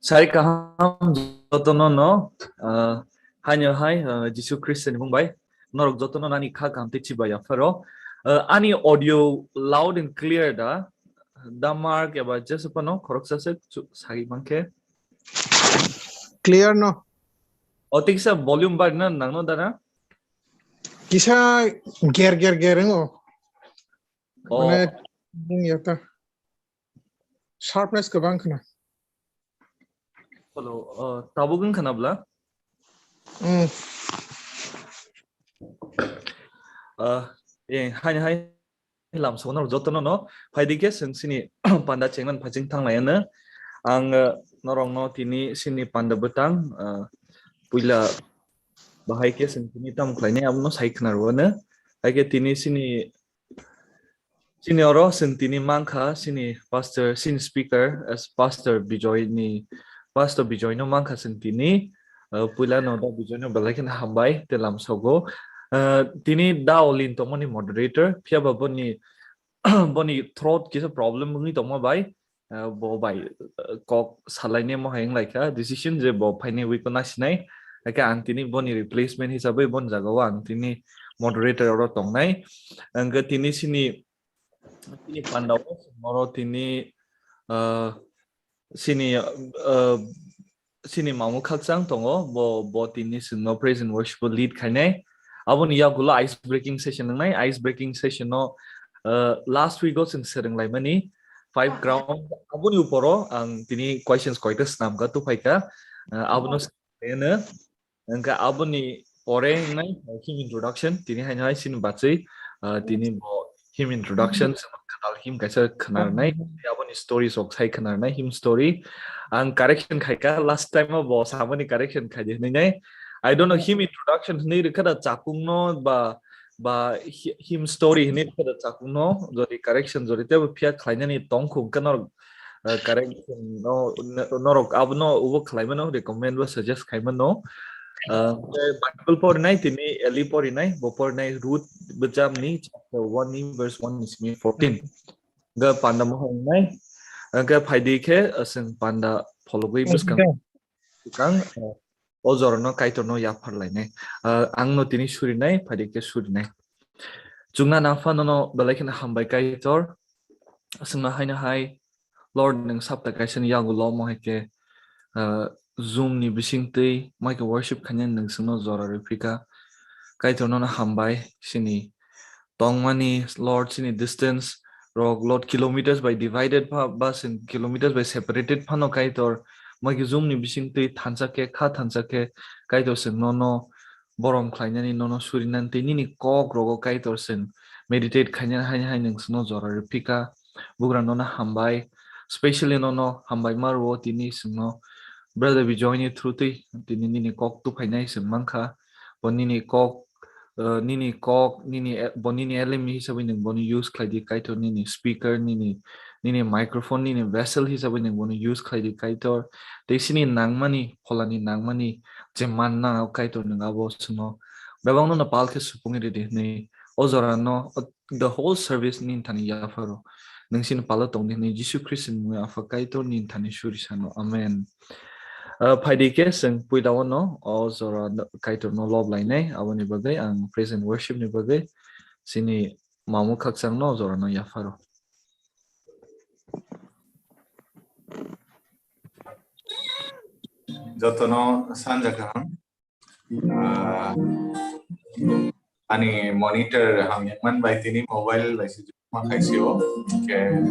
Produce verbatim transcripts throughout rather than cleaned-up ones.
Sai kaham jotono no, ah, haino hai, ah, Jisu Khristo ni mung bai norok jotono nani kha kaham tei chibai yapharo. Ah, ani audio loud and clear da, da Mark eba Joseph no khoroksa se chu-, sai mankhe. Clear no? O tiksa volume bar na nangno dana? Kisa ger ger ger ngo. O. Mane, bung ya ta. Sharpness kwbang khna. Hello, uh, tabuk wng khna bla? Mm. Uh, eh, hai, hai, lam sono jotono no, phai di khe chwng sini panda chengman phaching thang lai ano. Ang, uh, norok no tini sini panda bwtang, uh, puila bahai khe chwng tini tam khlainai abono sai khna rw ano. Hai khe tini sini Chini oro chwng tini mankha, chini pastor, chini speaker, as Pastor Bijoy ni, Pastor Bijoy no mankha chwng tini, uh, puila no da Bijoy no belai kheno hambai, tei lamsogo. Uh, tini da Olin tongmani moderator, phiya ba boni, boni throat kisa problem wngwi tongma bai, uh, bo bai, uh, kok salainai mo hai wnglaikha, decision je bo phainai week o nasinai, hakhe ang tini boni replacement hisabwi boni jagao ang tini moderator oro tongnai. Hwnkhe tini sini, tini panda o oro tini, uh, sini, uh, sini mamu khakchang tongo, bo, bo tini sino praise and worship o lead khainai. Aboni yagulo ice breaking session wngnai, ice breaking session o, uh, last week o chwng swrwng laimani five ground, aboni uporo ang tini questions koita snamkha, tuphaikha, uh, abono swrwnglaino. Hwnkhe aboni pore wngnai him introduction, tini haino hai sini bachwi, uh, tini bo him introduction, kwtal him kaisa khwnarnai, aboni story sok sai khwnarnai, him story. Ang correction khaikha, last time o bo samani correction khaidi hwnwi nai. I don't know, him introduction hwnwi rwkha da chakungno ba, ba hi-, him story hwnwi rwkha da chakungno, jodi correction jodi tebo phiya khlainani tongkhu hwnkhe norok, uh, correction no, no, norok abono ubo khlaimano, recommend bo suggest khaimano. Uh, Bible porinai tini Eli porinai, bo porinai Ruth bwchamni chapter one ni verse one ni simi fourteen. Ga panda mohor nai, ga phaidi khe, uh, sing panda phologwi bwskang, bwskang, uh, o jorano Kaitorno yaphar lainai. Uh, angno tini surinai, phaidi khe surinai. Chwngna nangphano no belai kheno hambai Kaitor. Chwngno haino hai, Lord, nwng sapta kaisani yagulo mo hai khe, uh, Zoom ni bisingtwi mai khe worship khainani nwng chwngno jora rwphika. Kaitor nono hambai, sini tongmani, Lord, sini distance rok, Lord, kilometers by divided pha, ba sin kilometers by separated phano Kaitor, mai khe Zoom ni bisingtwi thansa khe, kha thansa khe, Kaitor chwng nono borom khlainani, nono surinani tei nini kok rogo Kaitor chwng meditate khainani haino hai nwng chwngno jora rwphika. Bugra nono hambai, specially nono hambai ma rwo tini chwngno Brother Bijoy ni through twi tini nini kok tuphainai chwng mankha. Bo nini kok, uh, nini kok, nini e-, bo nini elemi hisabwi nwng bono use khlaidi Kaitor, nini speaker, nini, nini microphone, nini vessel hisabwi nwng bono use khlaidi Kaitor. Tei sini nangmani, pholani nangmani je manna Kaitor nwng abo chwngno bebakno no pal khe supungwi ridi hwnwi o jorano, o, the whole service nini thani yapharo. Nwng sini palo tongdi hwnwi Jisu Khristo ni mungwi Apha Kaitor nini thani suri sano. Amen. Uh, phaidi khe chwng puila o no o jora no Kaitor no lob lainai, aboni bagwi ang praise and worship ni bagwi sini mamu khakchang no o jora no yapharo. Jotono sanja kaham. Ah, ani monitor hamyangman bai tini mobile bai se ma khaisio. Ke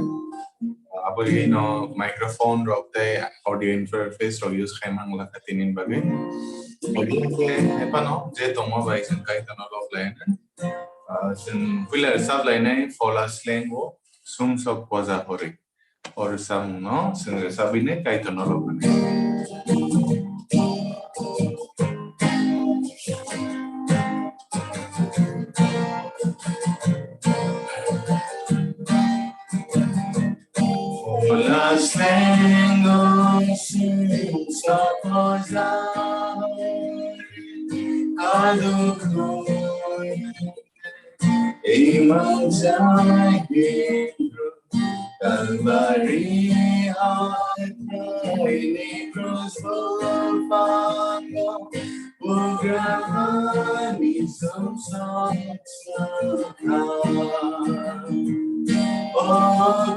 abo no microphone rok tei audio interface rok use khai mang lakha tini bagwi. Audio ke epano je tongma bai chwng Kaitorno lob lainai. Ah, chwng puila rwchap lainai Phola slang o sum sok poja hori. O rwchapmungno chwng rwchapwini Kaitorno rwmani. Kalvari Nini krus buphang bugrani sumsok sakha. O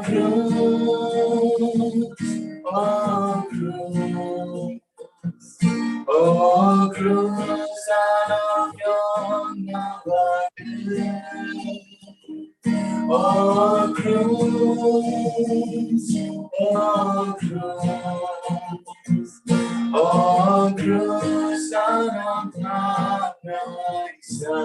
krus, o krus, o krus, ano yongna bagwi. O krus, o krus, o krus, ano thangnai sa.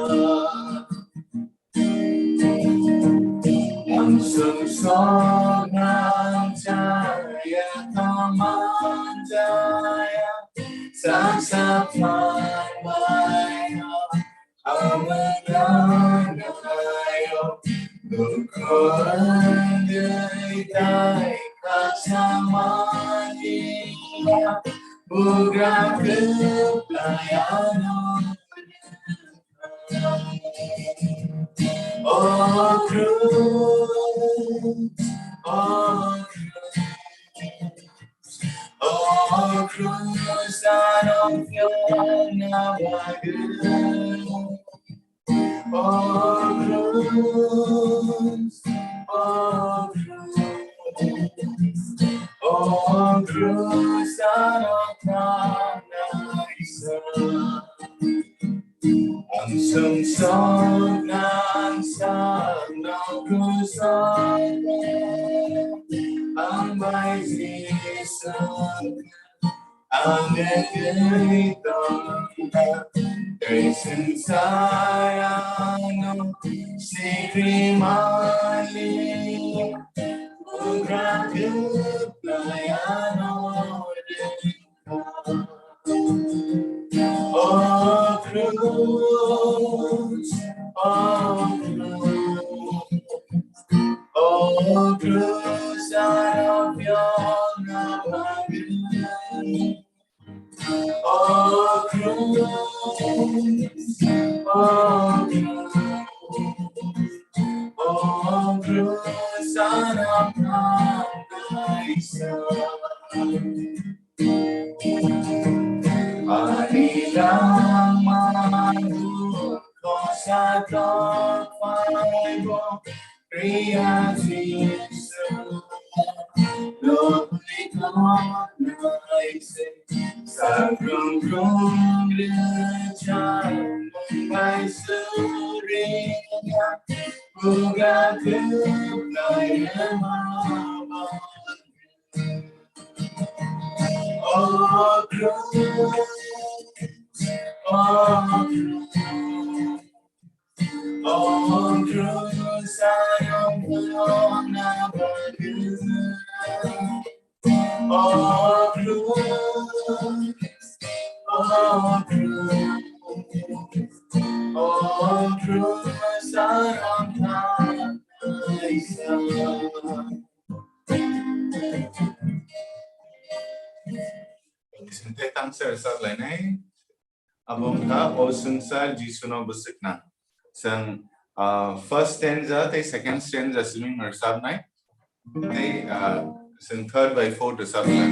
Ang sumsok nang chaya, tongmang chaya, saksa phanmaya. Ang nang nayo, dukho ang dei tai, kasamani, bugra kwplai ano. O krus, o krus, o krus, ano yongna bagwi. O krus, o krus, o krus, ano thangnai sa. Ang sumsok nang sakno kusok, ang bai Jisu, ang ngai tongna, tei sensai ano sikri mali, bugra kwplai ano. O krus, o krus, o krus, ano yongna bagwi. O krus, o krus, o krus, ano thangnai sa. Ani langmang dukho satok phaibo, Priya Jisu, lobwi tongnai se, sakrung krung rwchapmung bai suriya, bugra kwplai rwma. O krus, o krus, o krus, ano yongna bagwi. O krus, o krus, o krus, ano thangnai sa. Sengte tangsa rwchap lainai. Abo wngkha O Swngchar Jisuno Bwswkna. Chwng, ah, first stanza tei second stanza simi rwchapnai. Tei, ah, chwng third bai fourth rwchapnai.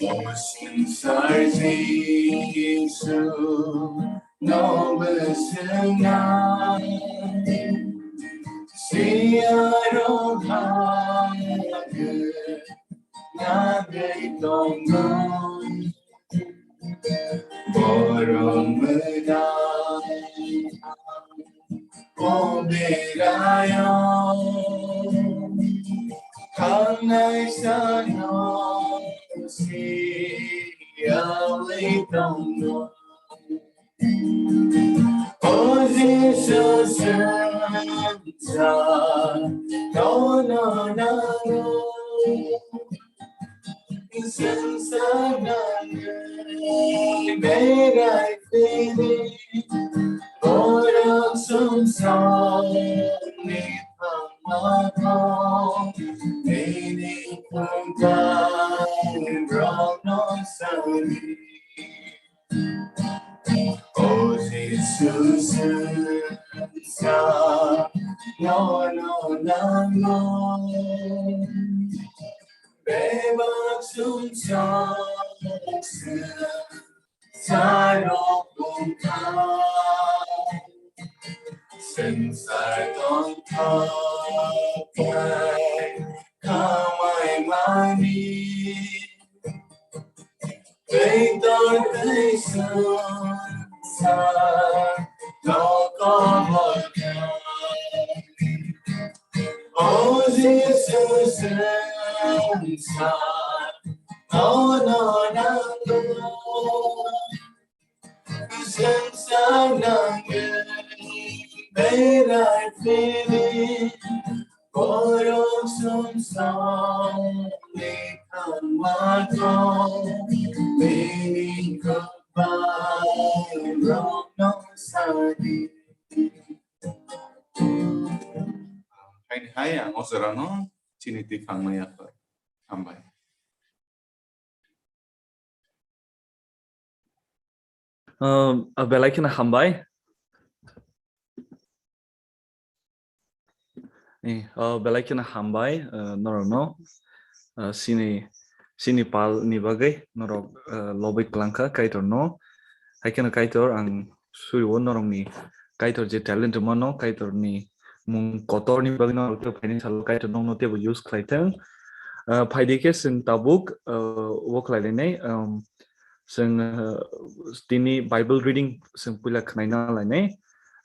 O Swngchar Jisu, no bwswkna, siyarok hagwi nagwi tongo. Borok mwtai o berayo, thangnai sano siyawi tongo. O Jisu, swngchar, nono nango. Swngchar nangwi berai phiri, borok sumsokni thangma thong, nini khungtai rokno sari. O Sa no no nang no. Bebak sum sa sa rok bung tha. Sensar tong tha pai kamai mani. Tei tor tei sung sa no ko bol ka. O Jisu sung sa no no nang no. Sung sa nang no. Berai fini. Borok sum song ni kangma tong, bini kangma rok no sadi. Haini hai ang o jorano chini twi phangma yaphar. Hambai. Um, uh, belai kheno hambai. Eh, uh, belai kheno hambai, uh, norokno, uh, sini, sini pal ni bagwi norok, uh, lobwi kwlangkha Kaitorno. Hai kheno Kaitor ang suri o norokni Kaitor je talent rwmano, Kaitorni mung kotorni bagwi norok tei phaini salo Kaitor nokno teibo use khlai thung. Ah, phaidi khe chwng tabuk, ah, o khlai lainai, um, chwng, ah, tini Bible reading chwng puila khnaina lainai.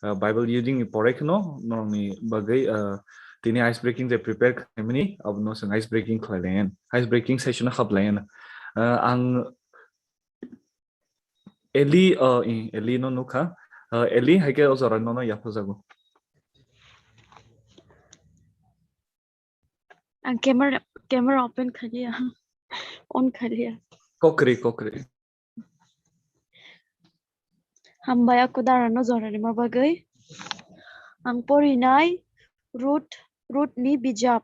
Ah, Bible reading ni pore kheno norokni bagwi, ah, tini ice breaking je prepare khlaimani, abono chwng ice breaking khlai lainai. Ice breaking session hap lainai. Ah, ang Eli, uh, i, Eli no nukha. Uh, Eli, hai khe o jora nono yapha jago. Ang camera, camera open khaliya. On khaliya. Kokri, kokri. Hambai a kudara no jora rima bagwi. Ang porinai Ruth, Ruth ni bijap.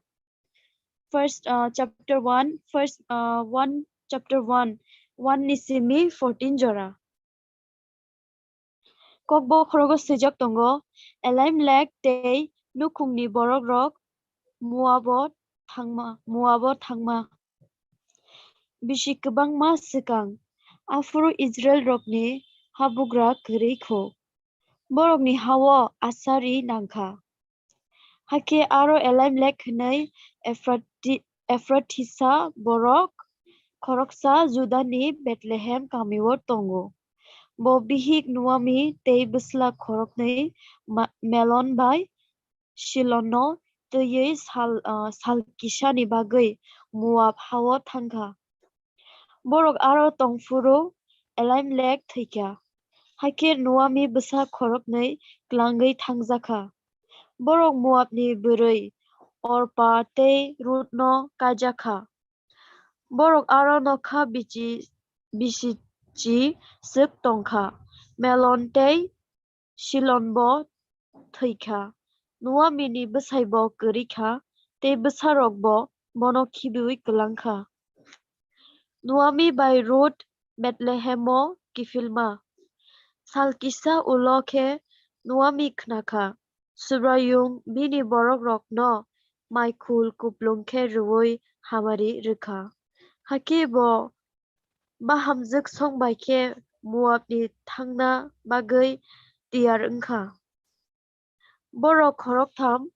First, uh, chapter one, first, uh, one, chapter one, one ni simi fourteen jora. Kokbo khorogo swijak tongo, Elimelek tei nukhungni borokrok Moabo thangma, Moabo thangma. Bisi kwbangma swkang, aphuru Israelrokni habugra kwrwi kho. Borokni ha-o asari nangkha. Hakhe aro Elimelek hwnwi Ephrati-, Ephrathisa borok khoroksa Judani Bethlehem kamio tongo. Bo bihik Naomi tei bwsla khoroknwi Ma-, Malon bai Chilion no twiwi sal, ah, sal kisani bagwi Moab ha-o thangkha. Borok aro tongphuru Elimelek thwikha. Hakhe Naomi bwsa khoroknwi klangwi thangjakha. Borok Moabni bwrwi Orpa tei Ruth no kaijakha. Borok aro nokha bichi, bisichi swk tongkha. Malon tei Chilion bo thwikha. Naomi ni bwsai bo kwrwi kha, tei bwsarok bo bono khibiui kwlang kha. Naomi bai Ruth Bethlehem o kiphilma. Sal kisa ulo khe Naomi khna kha, Subraiyung bini borokrok no mai khul kuplung khe rwui hamari rwkha. Hakhe bo bahamjwk song bai khe Moabni thangna bagwi tiyar wng kha. Borok khoroktham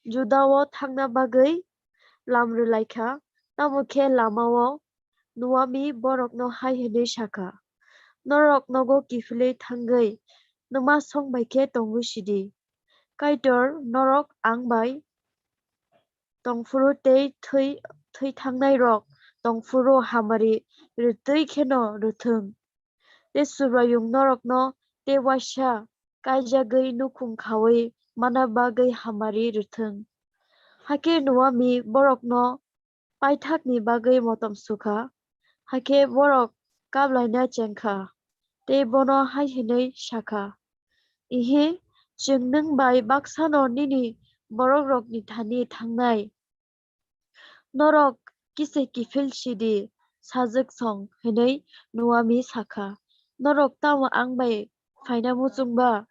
Juda-o thangna bagwi lam rwlai kha, tamo khe lama-o Naomi borokno hai hwnwi sa kha, Norok nogo kiphilwi thangwi nwma song bai khe tongwi sidi. Kaitor norok ang bai tongphuru tei thwi, thwi thangnairok tongphuru hamari rwtwi kheno rwthwng. Tei Subraiyung norokno tei uaisa kaijagwi nukhung khaui mana bagwi hamari rwthwng. Hakhe Naomi borokno paithakni bagwi motom sukha. Hakhe borok kablaina chengkha, tei bono hai hwnwi sakha, Ihi, chwng nwng bai baksano nini borokrokni thani thangnai. Norok kisa kiphil sidi, sajwk song, hwnwi Naomi sakha. Norok tamo ang bai phaina muchungba?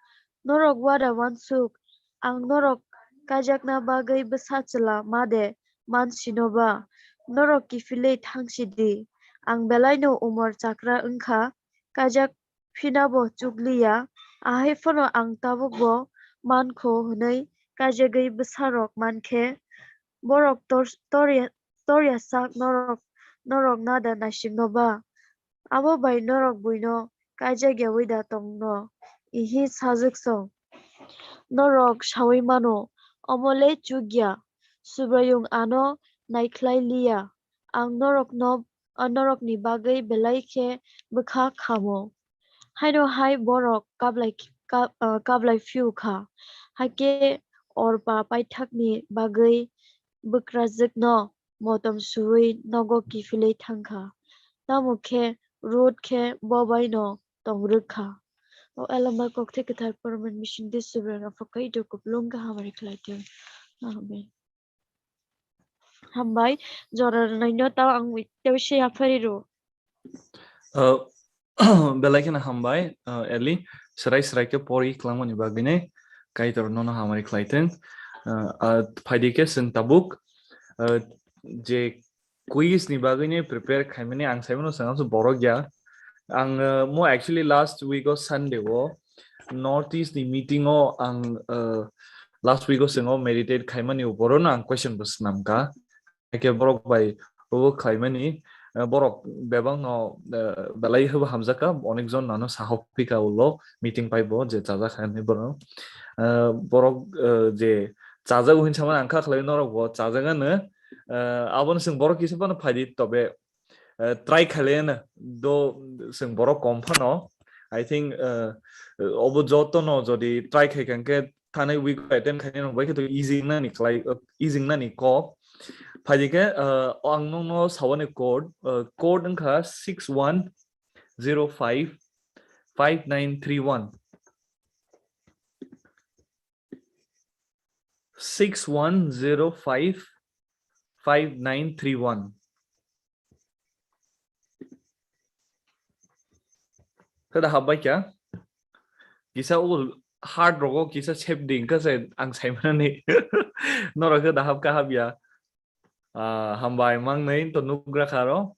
Norok wada wansuk, ang norok kaijakna bagwi bwsa chwla ma de man sino ba? Norok kiphilwi thang si di. Ang belaino umor chakra wng kha, kaijak phinabo chukliya, ahai phano ang tabukbo mankho hwnwi kaijagwi bwsarok man khe, borok tor-, torya, torya sak norok, norok nada naisimno ba? Abo bai norok buino kaijak yaui da tongno? Ihi sajwk song. Norok saui mano, omo le chukya, Subraiyung ano naikhlai liya. Ang norokno, norokni bagwi belai khe bwkha khamo. Haino hai borok kablai, ka-, ah, kablai phiu kha. Hakhe Orpa paithakni bagwi bwkrajwkno motom suui nogo kiphilwi thang kha. Tamo khe Rut khe bo baino tong rwk kha. O Elama kokthai kwthar poroman bisingtwi Subraiyung Apha kaitor kupulung kaham ri khlai thung. Amen. Hambai, jora rwnaino tao ang tei se yaphari rw. Uh, belai kheno hambai, uh, Eli, serai serai khe pori kwlangmani bagwino, kaitor nono hamari khlai thung. Uh, ah, phaidi khe chwng tabuk, uh, je quiz ni bagwino prepare khaimani ang saimano chwng borok ya. Ang, uh, mo actually last week o Sunday o North East ni meeting o ang, uh, last week o chwng o meditate khaimani o borono ang question bo swnam kha. Hakhe borok bai obo khlaimani, eh, borok bebakno, eh, belai hwbo hamjakha, onek jon nano sahok phika ulo meeting pai bo je chajak hai hwnwi borok. Eh, borok, eh, je chajak hwnwi samani ang kha khlai norok bo chajak ano, eh, aboni chwng borok kisa phano phaidi tobe, eh, try khailai ano do chwng borok kom phano. I think, eh, obo joto no jodi try khai kha hwnkhe thanai week attend khainai rok bai khe to easy nani khlai, uh, easy nani kok. Phaidi khe, uh, ang nokno sawani code, uh, code wngkha six one zero five five nine three one. Six one zero five five nine three one. Kada habbai kya? Kisa ul hard rogo kisa sep ding ka se ang sai mani. Nora kada hab ka hab ya. Ah, hambai mang nei to nugra kharo.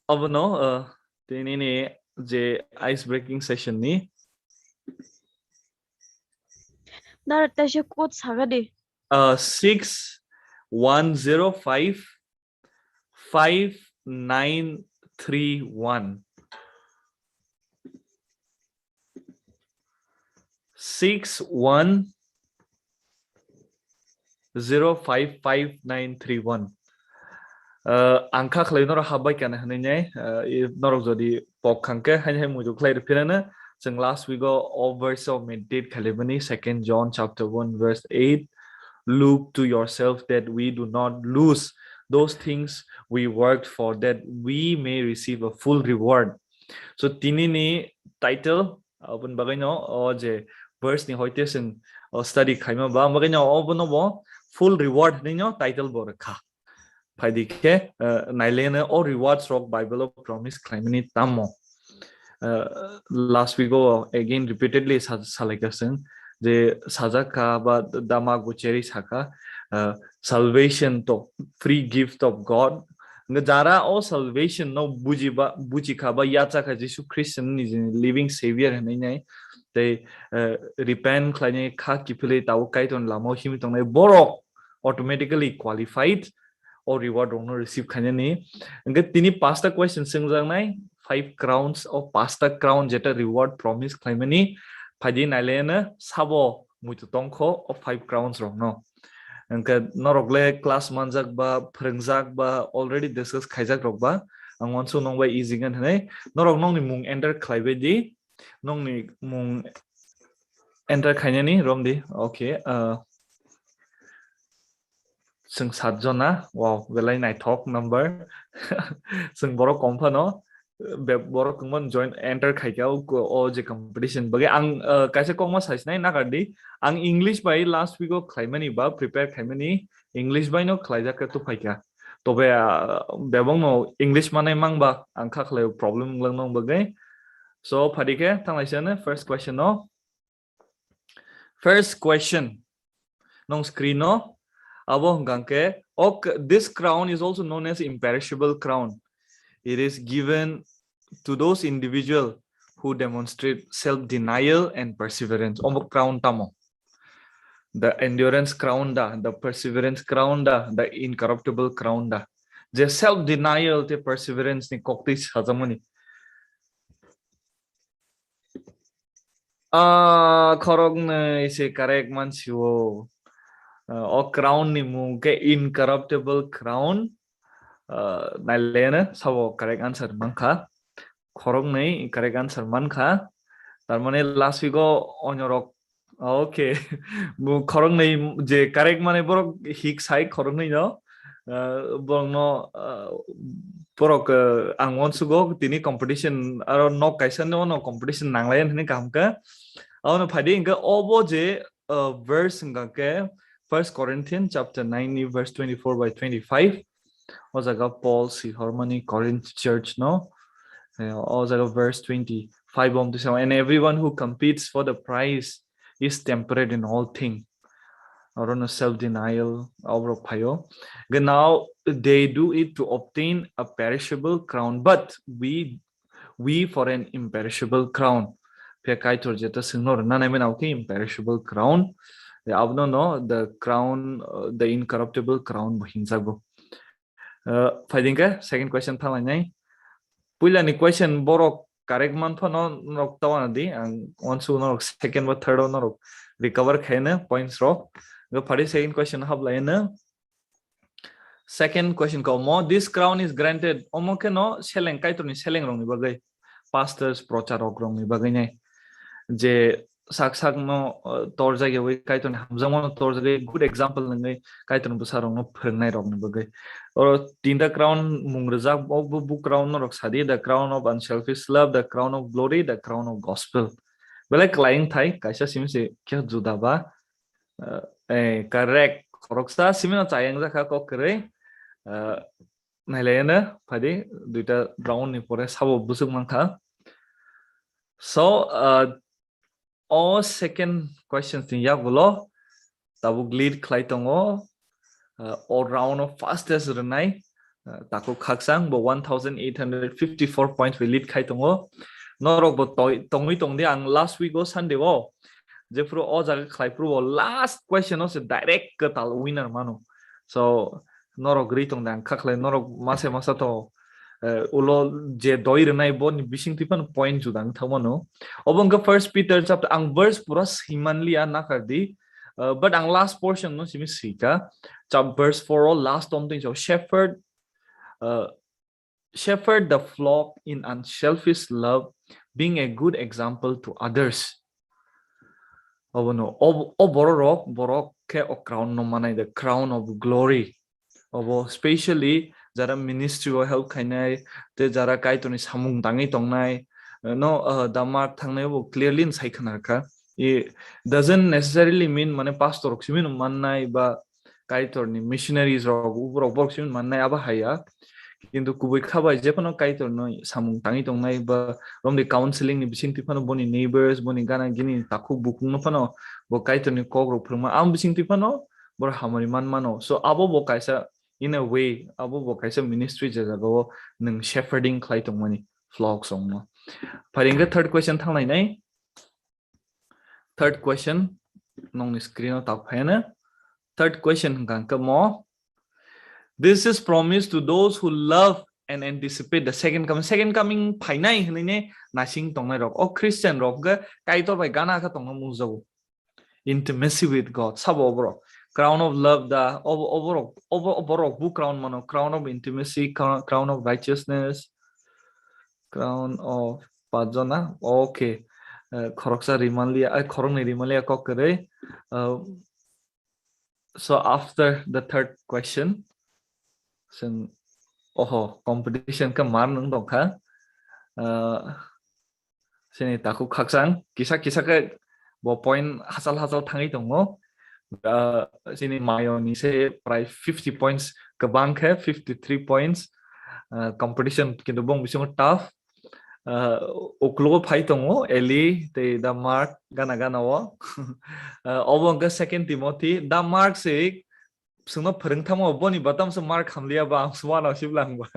Abono, ah, tini ni je ice breaking session ni. Nara taisa code saga di. Ah, six one zero five five nine three one. Six one zero five five nine three one. Uh, ang kha khlai norok habbai kana hwnwi nai, uh, i norok jodi pok khangkhe haini hai muitu khlai rw phirano, chwng last week o o verse o meditate khlaimani, Second John chapter one verse eight, "Look to yourself that we do not lose those things we worked for, that we may receive a full reward." So tini ni title, aboni bagwi no o je verse ni hoite chwng, o, study khaima ba, bagwi no obono bo full reward hwnwi no title bo rwkha. Phaidi khe, eh, naileno o rewards rok Bible o promise khlaimani tamo. Eh, last week o again repeatedly sa-, salaikha chwng je sajak kha ba dama go cherwi sakha, eh, salvation to free gift of God. Hwnkhe jara o salvation no buji ba, buji kha ba yacha kha Jisu Christ ni living savior hwnwi nai tei, eh, repent khlainai kha kiphilwi tabuk Kaitorni lama o himwi tongnai borok automatically qualified o reward rokno receive khainani. Hwnkhe tini pasta question swngjaknai, five crowns o pasta crown jeta reward promise khlaimani, phaidi naileno sabo muitu tongkho o five crowns rokno. Hwnkhe norok le class manjak ba, phwrwngjak ba, already discuss khaijak rok ba, ang uansuk nong bai easy gan hwnwi norok nongni mung enter khlaibai di, nongni mung enter khainani romdi. Okay, uh, chwng sat jona, wow, belai naithok number. Chwng borok kom phano, be-, borok kwbangma join enter khaikha o, o je competition bagwi. Ang, uh, kaisa kokma saisinai nakardi, ang English bai last week o khlaimani ba prepare khaimani, English bai no khlaijak khe tuphaikha. Tobe, uh, bebak no English manai mang ba ang kha khlai problem wnglang nong bagwi. So, phadi khe thanglai sene first question no. First question. Nong screen no. Abo hwnkha khe, ok, this crown is also known as imperishable crown. It is given to those individual who demonstrate self-denial and perseverance. Omo crown tamo. The endurance crown da, the perseverance crown da, the incorruptible crown da. Je self-denial te perseverance ni koktwi sajakmani. Ah, khoroknwi se correct mansio. Ah, o crown ni mung khe incorruptible crown. Ah, naileno sabo correct answer mankha. Khoroknwi correct answer mankha. Tarmane last week o onyorok, okay. Bo khoroknwi je correct mane borok hik sai khoroknwi no. Ah, borokno, ah, borok, ah, ang uansugo tini competition aro nok kaisa no, no competition nanglai hwnwi kaham kha. Abono phaidi hwnkhe obo je, ah, verse hwnkha khe First Corinthians chapter nine ni verse twenty-four by twenty-five. O jaga Paul si hormani Corinth church no. Eh, o jaga verse twenty-five om tisa, "And everyone who competes for the prize is temperate in all thing." Orono self-denial, oborok phaio. Now they do it to obtain a perishable crown, but we, we for an imperishable crown. Phe Kaitor jeta sengno rwna naimani abo khe imperishable crown. Abono no the crown, uh, the incorruptible crown bo hinjago. Uh, phaidi hwnkhe second question thanglainai. Puilani question borok correct man phano norok tawana di, ang uansugo norok second ba third o norok recover khaino points rok. Hwnkhe phaidi second question haplaino. Second question ko mo, this crown is granted. Omo khe no seleng, Kaitorni seleng rokni bagwi, pastors, procharok rokni bagwi nai. Je sak sak no, uh, torjak yawi Kaitorni hamjakma no torjak yawi good example nangwi Kaitorni bwsa rokno phwrwngnai rokni bagwi. Oro tinta crown mung rwjak, o bu, bu crown norok sadi, the crown of unselfish love, the crown of glory, the crown of gospel. Belai kwlai wng thai, kaisa simi se khe juda ba. Uh, eh, correct. Khoroksa simi no chayang jakha kok kwrwi. Uh, nailaiano phaidi duita round ni pore sabo bwswk mankha. So, uh, o second questions ni yagulo tabuk lead khlai tongo, uh, o round of fastest rwnai, uh, Taku Khaksang bo one thousand eight hundred fifty-four points bai lead khai tongo. Norok bo toi-, tongwi tongdi, ang last week o Sunday o jephuru o jaga khlai phuru bo last question o se direct kwtal winner mano. So norok ri tongdi, ang kha khlai norok masa masa to, eh, ulo je doi rwnai bo ni bising twi phano point juda wng thangmano. Obo wngkha First Peter chapter, ang verse pura simanliya nakardi, uh, but ang last portion no simi sika. Chap verse four o last tom twi so shepherd, uh, shepherd the flock in unselfish love, being a good example to others. Obono, ob-, o bororok, borok khe o crown no manai, the crown of glory. Obo specially jara ministry o help khainai, te jara Kaitorni samung tangwi tongnai, eh, no, eh, da Mark thangnai obo clearly sai khna kha. It doesn't necessarily mean mane pastor rok simi no mannai ba Kaitorni missionaries rok, uborok borok simi mannai abo haya. Kintu kubui kha bai je phano Kaitorno samung tangwi tongnai ba romni counseling ni bisingtwi phano boni neighbors, boni gana gini takhuk bukung no phano bo Kaitorni kok rok phwrwngma. Ang bisingtwi phano boro hamari man mano. So abo bo kaisa, in a way, abo bo kaisa ministry je jaga o nwng shepherding khlai tongmani flock song no. Pharingkhe third question thanglainai. Third question, nongni screen o tak phaina. Third question hwnkha hwnkhe mo, "This is promised to those who love and anticipate the second coming." Second coming phainai hwnwi ne nasing tongnai rok. O Christian rok khe Kaitor bai gana kha tongna mujago. Intimacy with God. Sabo oborok. Crown of love da, ob-, oborok, obo-, oborok bu crown mano. Crown of intimacy, crown, crown of righteousness, crown of pajona. Okay. Eh, khoroksa rimanliya, eh, khoroknwi rimanliya kok kwrwi. Eh, so after the third question, sen, oho, competition khe mar nung tongkha. Eh, sini Taku Khaksang, kisa kisa khe bo point hachal hachal thangwi tongo. Ah, sini Mayo ni se prai fifty points kwbang khe, fifty-three points. Ah, competition kintu bong bisingo tough. Ah, uklogo phai tongo Eli tei da Mark gana gana o. Ah, obo hwnkhe Second Timothy, da Mark se chwngno phwrwng thangma boni batam se Mark hamliya ba ang sumano sibla ang ba.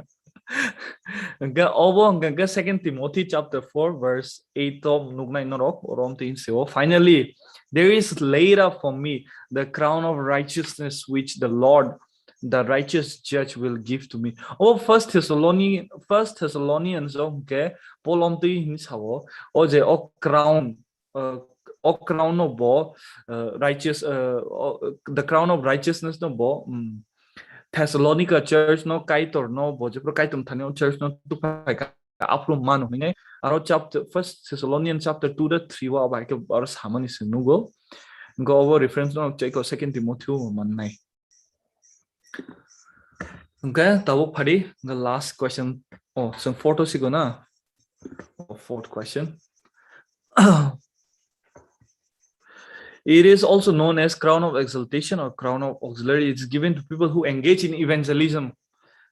Hwnkhe obo hwnkhe Second Timothy chapter four verse eight o nuknai norok rom tin seo. Finally, there is laid up for me the crown of righteousness which the Lord, the righteous judge, will give to me. O First Thessalonians, First Thessalonians o hwnkhe Paul omtwi hin sao, o je o crown, uh, o crown no bo, uh, righteous, uh, o, the crown of righteousness no bo, um, Thessalonica church no Kaitor no bo, jepro Kaitor thani o church no tupai ka apro mano hine. Aro chapter, First Thessalonians chapter two da three wa bai ke aro samani se nugo. Go obo reference no check o Second Timothy o mannai. Okay, tabuk phadi, the last question. Oh, some photo sigo na. Oh, fourth question. It is also known as crown of exaltation or crown of auxiliary. It's given to people who engage in evangelism.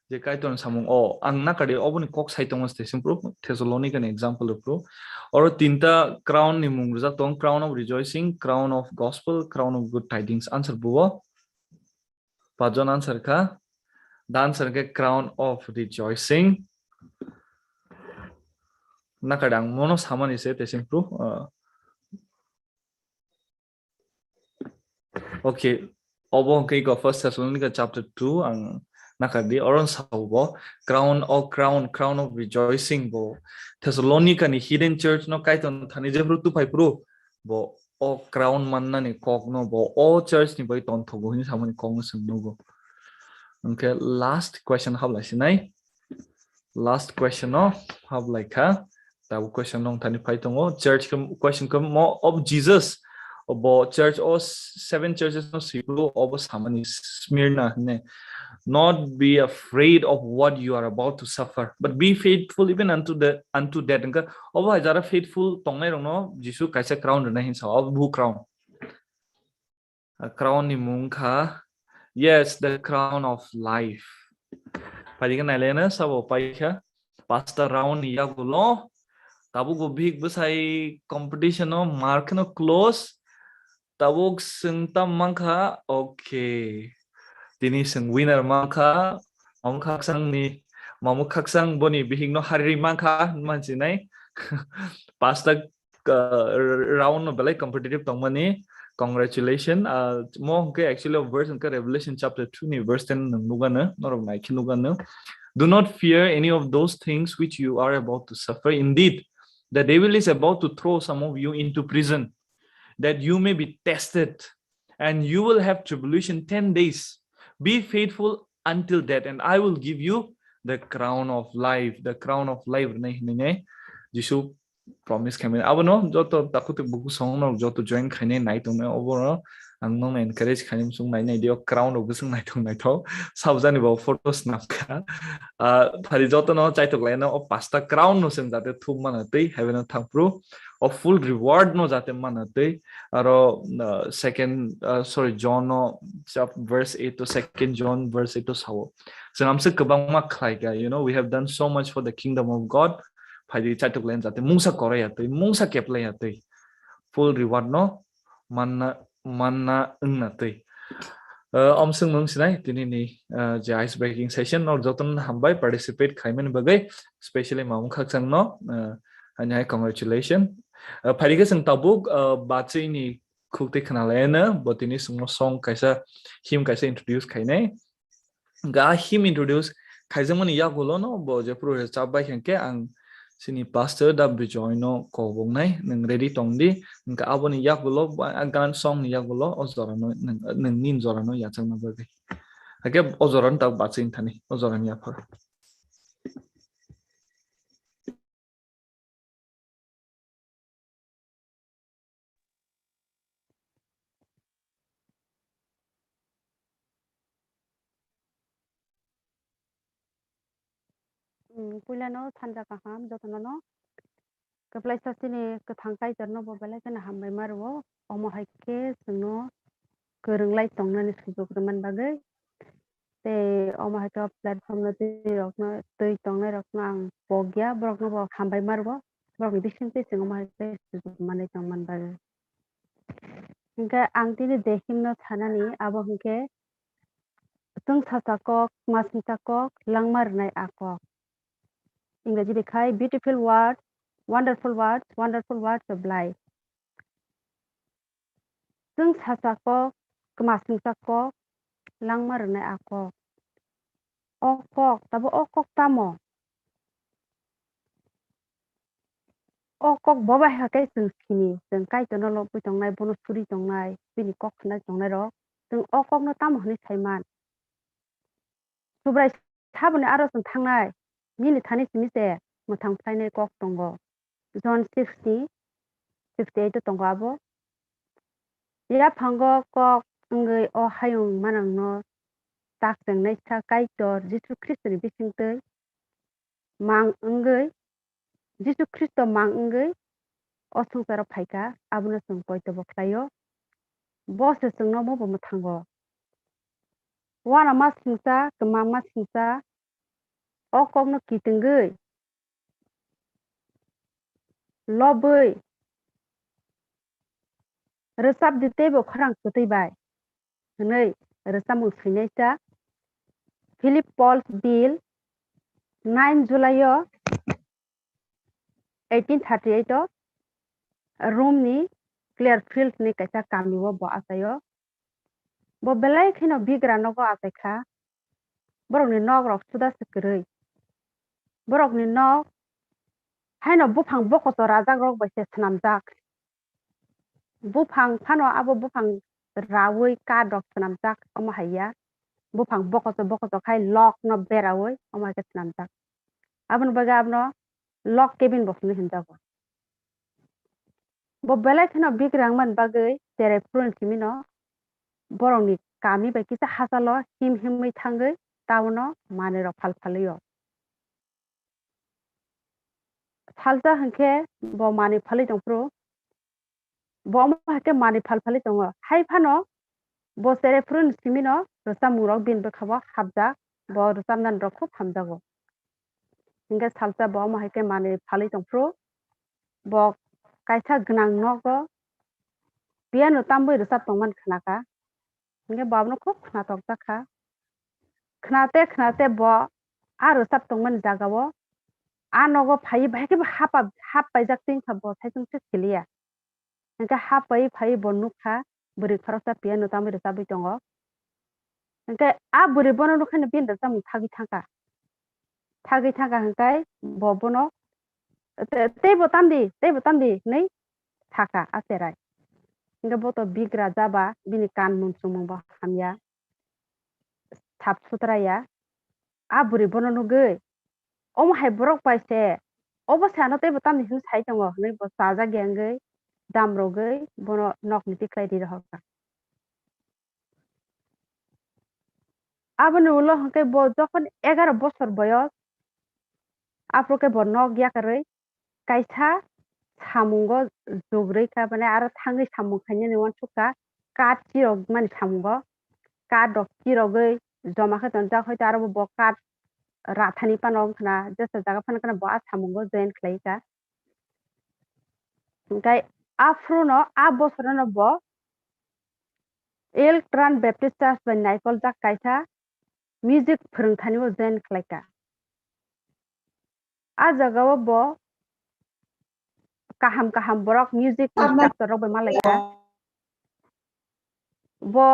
Je Kaitor samung o ang nakadi oboni kok sai tongo station pro Thessalonica ni example pro. Oro tinta crown ni mung rijak tong, crown of rejoicing, crown of gospel, crown of good tidings. Answer buo. Pajon answer kha. The answer khe crown of rejoicing. Nakadang mono samani se tesing pro. Uh, okay. Obo hwnkhe go First Thessalonica chapter two ang nakadi oron sabo crown of crown, crown of rejoicing bo Thessalonica ni hidden church no Kaitor thani jebru tupai pro bo o crown mannani kok no bo o church ni bai ton thogo hini samani kok no sung nugo. Hwnkhe last question hablai sinai. Last question no hablai kha. Tabuk question nong thani phai tongo. Church khe, question khe mo of Jesus. Bo church o seven churches no sibru obo samani Smyrna hine. Not be afraid of what you are about to suffer, but be faithful even unto the, unto death. Hwnkhe obo hai jara faithful tongnai rokno Jisu kaisa crown rwnai hinsa, obo bu crown. A crown ni mung kha, yes, the crown of life. Phaidi khe nailai na sabo pai kha. Pasta round ni yagulo tabuk bo bihik bwsai competition o mark no close. Tabuk swng tam mankha, okay. Tini swng winner mankha, Mamu Khaksang ni, Mamu Khaksang boni bihik no hariri mankha, mansinai. Pasta, uh, round no belai competitive tongmani. Congratulations. Uh, mo hwnkhe actually verse hwnkhe Revelation chapter two ni verse ten nung nugano, norok naikhe nugano. Do not fear any of those things which you are about to suffer. Indeed, the devil is about to throw some of you into prison, that you may be tested, and you will have tribulation ten days. Be faithful until death, and I will give you the crown of life. The crown of life rwnai hinwi nai Jisu promise khaimani. Abono joto takhuk tei bukhuk song no joto join khainai nai tongnai obono ang nokno encourage khainai, muchung nai nai dio, crown rok bwswng naithok naithok. Sabjani bo photo snap kha. Ah, phari joto no chaitok lai no o pasta crown no chwng jate thum mana tei heaven o thangphru o full reward no jate mana tei aro, ah, second, ah, sorry, John no chap-, verse eight to second John verse eight to sao. Chwng amswk kwbangma khlai kha, you know, we have done so much for the kingdom of God. Phaidi chaitok lai jate mungsa korai ya tei, mungsa keplai ya tei. Full reward no manna, manna wngna tei. Uh, omswng nung sinai tini ni, uh, je ice breaking session no jotono hambai participate khaimani bagwi, specially Mamu Khakchang no, uh, ani hai congratulations. Uh, phaidi khe chwng tabuk, uh, bachwi ni khuk tei khna lai no, bo tini chwngno song kaisa, hymn kaisa introduce khainai. Ga hymn introduce khaijakmani yagulo no bo jephuru rwchap bai khe ang chini pastor da Bijoy no koboknai, nwng ready tong di, hwnkhe aboni yagulo ba-, a gan song ni yagulo o jora no nwng, nwng nin jora no yachakna bagwi. Hakhe o jora no tabuk bachwi thani, o jora ni yaphar. Mm, puilano sanja kaham jotono no. Kwplaisa chini kwthang Kaitor no bo belai kheno hambai ma rwo. Omo hai khe chwngno kwrwng lai tongnani sujuk rwmani bagwi. tei omo hai khe o platform no twi rok no, twi tongnai rok no ang pok ya, borok no bo hambai ma rwo, borok ni bising twi chwng omo hai khe sujuk manwi tong man bagwi. Hinkhe ang tini je hymn no sanani abo hinkhe chwng sacha kok, masingcha kok, langma rwnai a kok. Ingreji bai khai beautiful words, wonderful words, wonderful words of life. Chwng sacha kok, kwmasingcha kok, langma rwnai a kok. O kok, tabo o kok tamo? O kok bo bai hakhe chwng sini, chwng Kaitorno lobwi tongnai, bono suri tongnai, bini kok khnai tongnai rok, chwng o kokno tamo hwnwi sai man? Subrai saboni aro chwng thangnai, nini thani simi se mwthang phlainai kok tongo. John six ni sixty eight o tongo abo. Yaphango kok wngwi o hayung manangno tak chengnaisa Kaitor Jisu Khristoni bisingtwi mang wngwi, Jisu Khristo mang wngwi o swngcharo phaikha, abono chwng poitobo khlaio. Bo se chwngno mubo mwthango. Uanama singcha, kwmama singcha, o kokno kitingwi, lobwi, rwchapdi teibo khorang kwtwi bai, hwnwi rwchapmung swinaisa Philip Paul's Bill nine July o eighteen thirty eight o Rome ni Clearfield ni kaisa kami o bo achaio. Bo belai kheno bigra nogo achaikha. Borokni nok rok suda se kwrwi. Borokni nok haino buphang bokoto rajak rok bai se swnamjak. Buphang phano abo buphang raui kath rok swnamjak omo hai ya. Buphang bokoto bokoto khai log no beraui omo hai khe swnamjak. Aboni bagwi abono log cabin bo hwnwi hwnjago. Bo belai kheno bigra wngmani bagwi cherai phuruni simino borokni kami bai kisa hachalo him himwi thangwi tabono manwi rok phal phalwi o. Salsa hinkhe bo manwi phalwi tongphuru, bo omo hai khe manwi phal phalwi tongo. Hai phano bo cherai phuruni simino rwchapmung rok bini bwkhao hapjak, bo rwchapnani rok khub hamjago. Hinkhe salsa bo omo hai khe manwi phalwi tongphuru, bo kaisa gwnang nogo piano tambwi rwchap tongmani khnakha. Hinkhe bo abono khub khnatok jakha. Khnate khnate bo a rwchap tongmani jagao a nogo phaiwi bahai khe bo hap, hap paijak twi wngkha, bo saichung se siliya. Hinkhe hap paiwi phaiwi bo nukha bwrwi khoroksa piano tamwi rwchabwi tongo. Hinkhe a bwrwi bono nukhaino bini rwchapmung thagwi thangkha. Thagwi thangkha hinkhe bo bono, "Te-, teibo tamdi, teibo tamdi," hinwi sakha a cherai. Hinkhe bo to bigra jaba, bini kan mung chumung bo hamya, sap sutra ya. A bwrwi bono nugwi, "Omo hai borok bai se, obo se ano teibo tamni hwnwi sai tongo," hinwi bo chajak ya wngwi, dam rwgwi bono nokni tikhlai ri rohorkha. Aboni ulo hwnkhe bo jokhon egaro bosor boyos, aphuru khe bo nok yakarwi kaisa samungo jugrwi kha, mane aro thangwi samung khainani uansukha, kath chirokmani samungo, kath rok chirogwi joma khe tonjak, hoito aro bo kath rathani phano wngkhna, jesa jaga phano khna bo a samungo join khlai kha. Hinkhe aphuru no a bosorono bo Elk Run Baptist Church bai naipoljak kaisa music phwrwngthani o join khlai kha. A jagao bo kaham kaham borok music instructor rok bai ma lai kha. Bo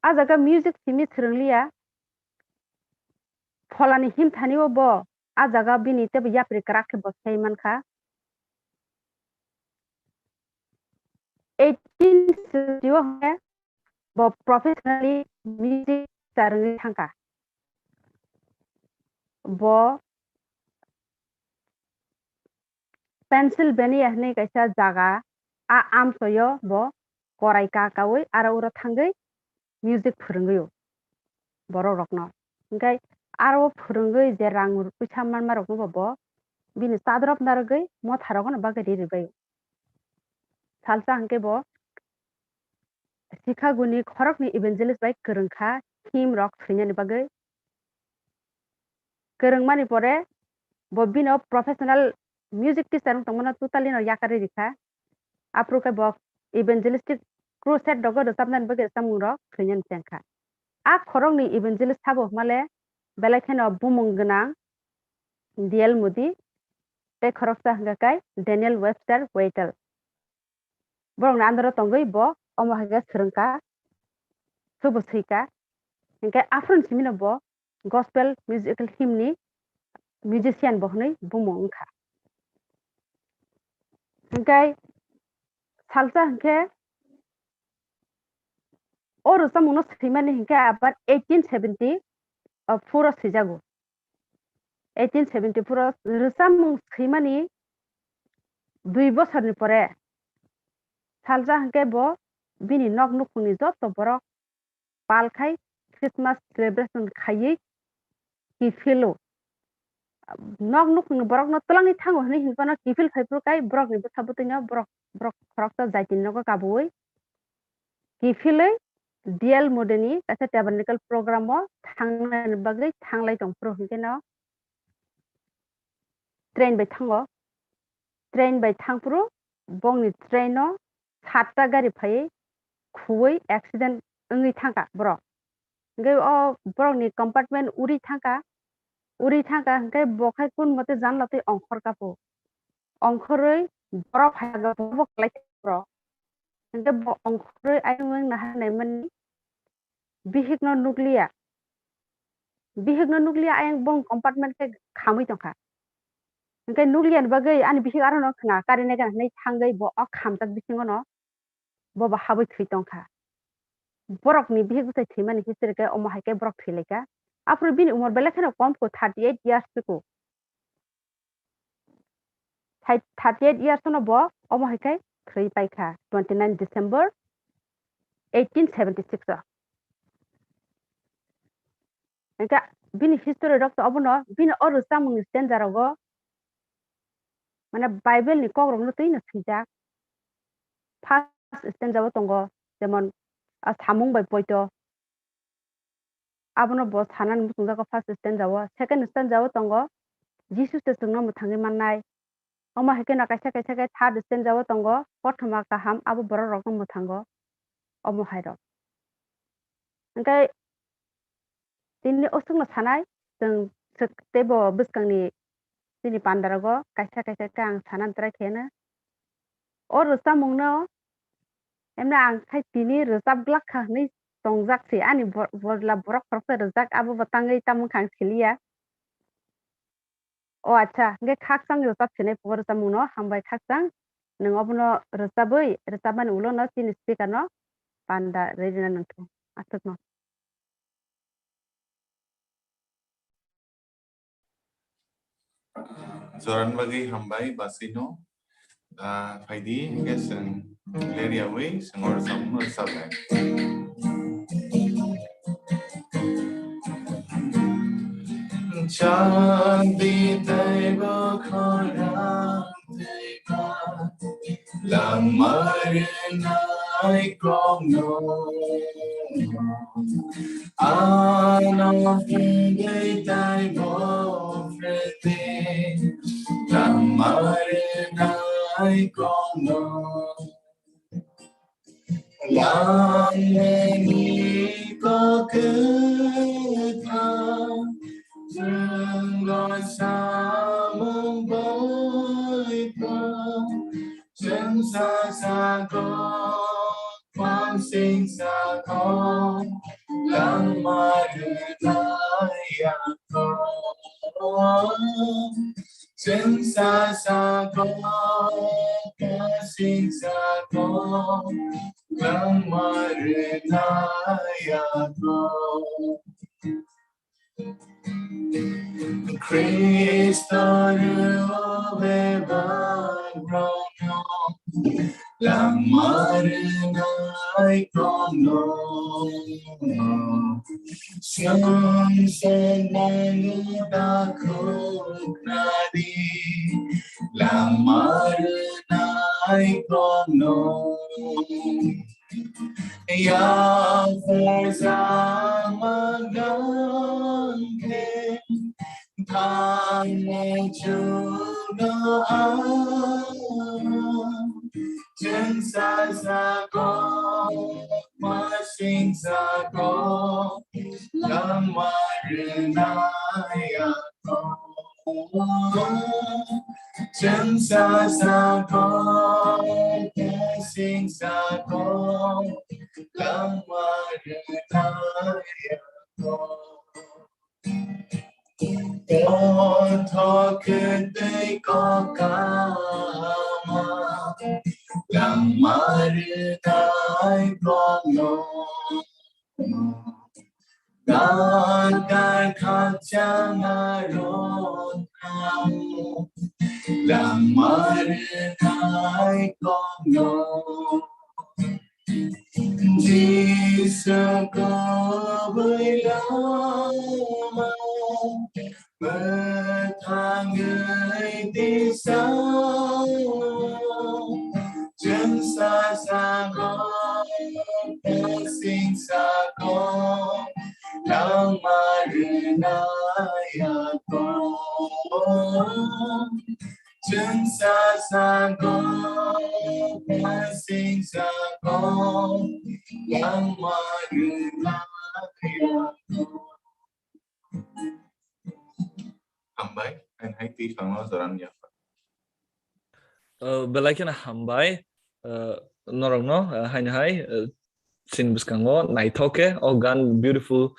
a jaga music simi swrwng liya, pholani himthani o bo a jaga bini teibo yapri kwrak khe bo sai man kha. Eighteen sixty o hwnkhe bo professionally music teacher wngwi thangkha. Bo Pennsylvania hwnwi kaisa jaga, a amchoyo bo korai ka kaui aro oro thangwi music phwrwngwi o borok rokno. Hinkhe aro phwrwngwi je rang puisa manma rokno bo, bo bini chadrop narwgwi motha rokno bagwi ri rwbai o. Salsa hinkhe bo Chicago ni khoroknwi evangelist bai kwrwng kha hymn rok swinani bagwi. kwrwngmani pore bo bino professional music teacher wng tongmano totally no yakarwi rikha. Aphuru khe bo evangelistic crusade rogo rwchapnani bagwi rwchapmung rok thwinani chengkha. A khoroknwi evangelist sabo hwnmale belai kheno bumung gwnang D L Moody tei khoroksa hwnkha khe Daniel Webster Whittle. Borokni under o tongwi bo omo hai khe swrwngkha, swbo swika. Hinkhe aphuru simino bo gospel musical hymn ni musician bo hwnwi bumung wngkha. Hinkhe salsa hinkhe o rwchapmungno swimani hinkhe abar eighteen seventy four o swijago. Eighteen seventy four o rwchapmung swimani dui bosorni pore salsa hinkhe bo bini nok nukhungni joto borok pal khai Christmas celebration khaiwi kiphilo. Nok nukhungni borokno twlangwi thango hwnwi hinphano kiphil phaiphuru kai borokni bwsa bwtwino borok, borok khoroksa jaitin nogo kabui kiphilwi D L Moody ni kaisa tabernacle program o thangnani bagwi thanglai tongphuru hinkhe no train bai thango. Train bai thangphuru bongni train o satta gari phaiwi khuwi accident wngwi thangkha borok. Hinkhe o borokni compartment uri thangkha, uri thangkha hinkhe bo khai kun mote janla twi ongkhor kha phu. Ongkhorwi borok phaiyago bo kalai kha borok. Hinkhe bo ongkhorwi ayung wng nahar naimani bihikno nukliya. Bihikno nukliya ayang bong compartment khe khamwi tongkha. Hinkhe nukliya ni bagwi ani bihik aro no khna kari nai gana hinwi thangwi bo o khamjak bisingo no bo bo habwi thwi tongkha. Borokni bihik bwsai thwimani history khe omo hai khe borok thwilaikha. Aphuru bini umor belai kheno kom kho, thirty eight years kho. Thai-, thirty eight years no bo omo hai khe thwi paikha twenty nine December eighteen seventy six o. Hinkhe bini history rok to obono bini o rwchapmungni stanza rogo mane Bible ni kok rokno twino swijak. First stanza o tongo jemon, a, samung bai poito. Abono bo sanani muchungjago first stanza o. Second stanza o tongo, Jisu se chwngno mwthangwi mannai. Omo hai kheno kaisa kaisa khe third stanza o tongo, kothoma kaham abo borok rokno mwthango. Omo hai rok. Hinkhe tini o chwngno sanai, chwng swk teibo bwskangni chini pandarogo kaisa kaisa khe ang sanani try khaiyano. O rwchapmungno emne ang khai tini rwchap glak kha hwnwi tongjak se ani bo-, bojla borok khoroksa rwjak abo bo tangwi tamo wngkha ang siliya. O acha, hinkhe khakchang rwchap sinai bo rwchapmungno hambai khakchang. Nwng obono rwchabwi, rwchapmani ulo no chini speaker no panda rwi rwna nangkhe aswkno. Joran bagwi hambai basino. Ah, phaidi, hinkhe chwng leri yawi, chwng oro samung rwchapnai. Chandi tei bo khorang tei ba, langma rwnai kokno. Ano hingwi taibo phrwngdi, langma rwnai kokno. Langmani kok kwthang, chwngno samung bai pha. Chwng sa sago, phangsing sago, langma rwnai yago. Chwng sa sago, phangsing sago, langma rwnai yago. Khristo rw-o bebak rokno langma rwnai kokno. Chwng se nangni takhuk nadi langma rwnai kokno. Yapharjakma gangkhe Ang ni chugo ang chwng sa sa kok ma sing sa kok langma rwnai ang kok. Chwng sa sa kok ma sing sa kok langma rwnai ang kok. Kothok kwtwi kokama langma rwnai kokno. Dakar khakchang aro langma rwnai kokno. Jisu kubui lama mwthangwi tisa. Chwng sa sa kok, sing sa kok, langma rwnai ang kok. Chwng sa sa kok, sing sa kok, langma rwnai ang kok. Hambai, haino hai twi phangno jorani yaphar. Uh, belai kheno hambai, uh, norokno, uh, haino hai, uh, chini bwskango naithok khe o gan beautiful,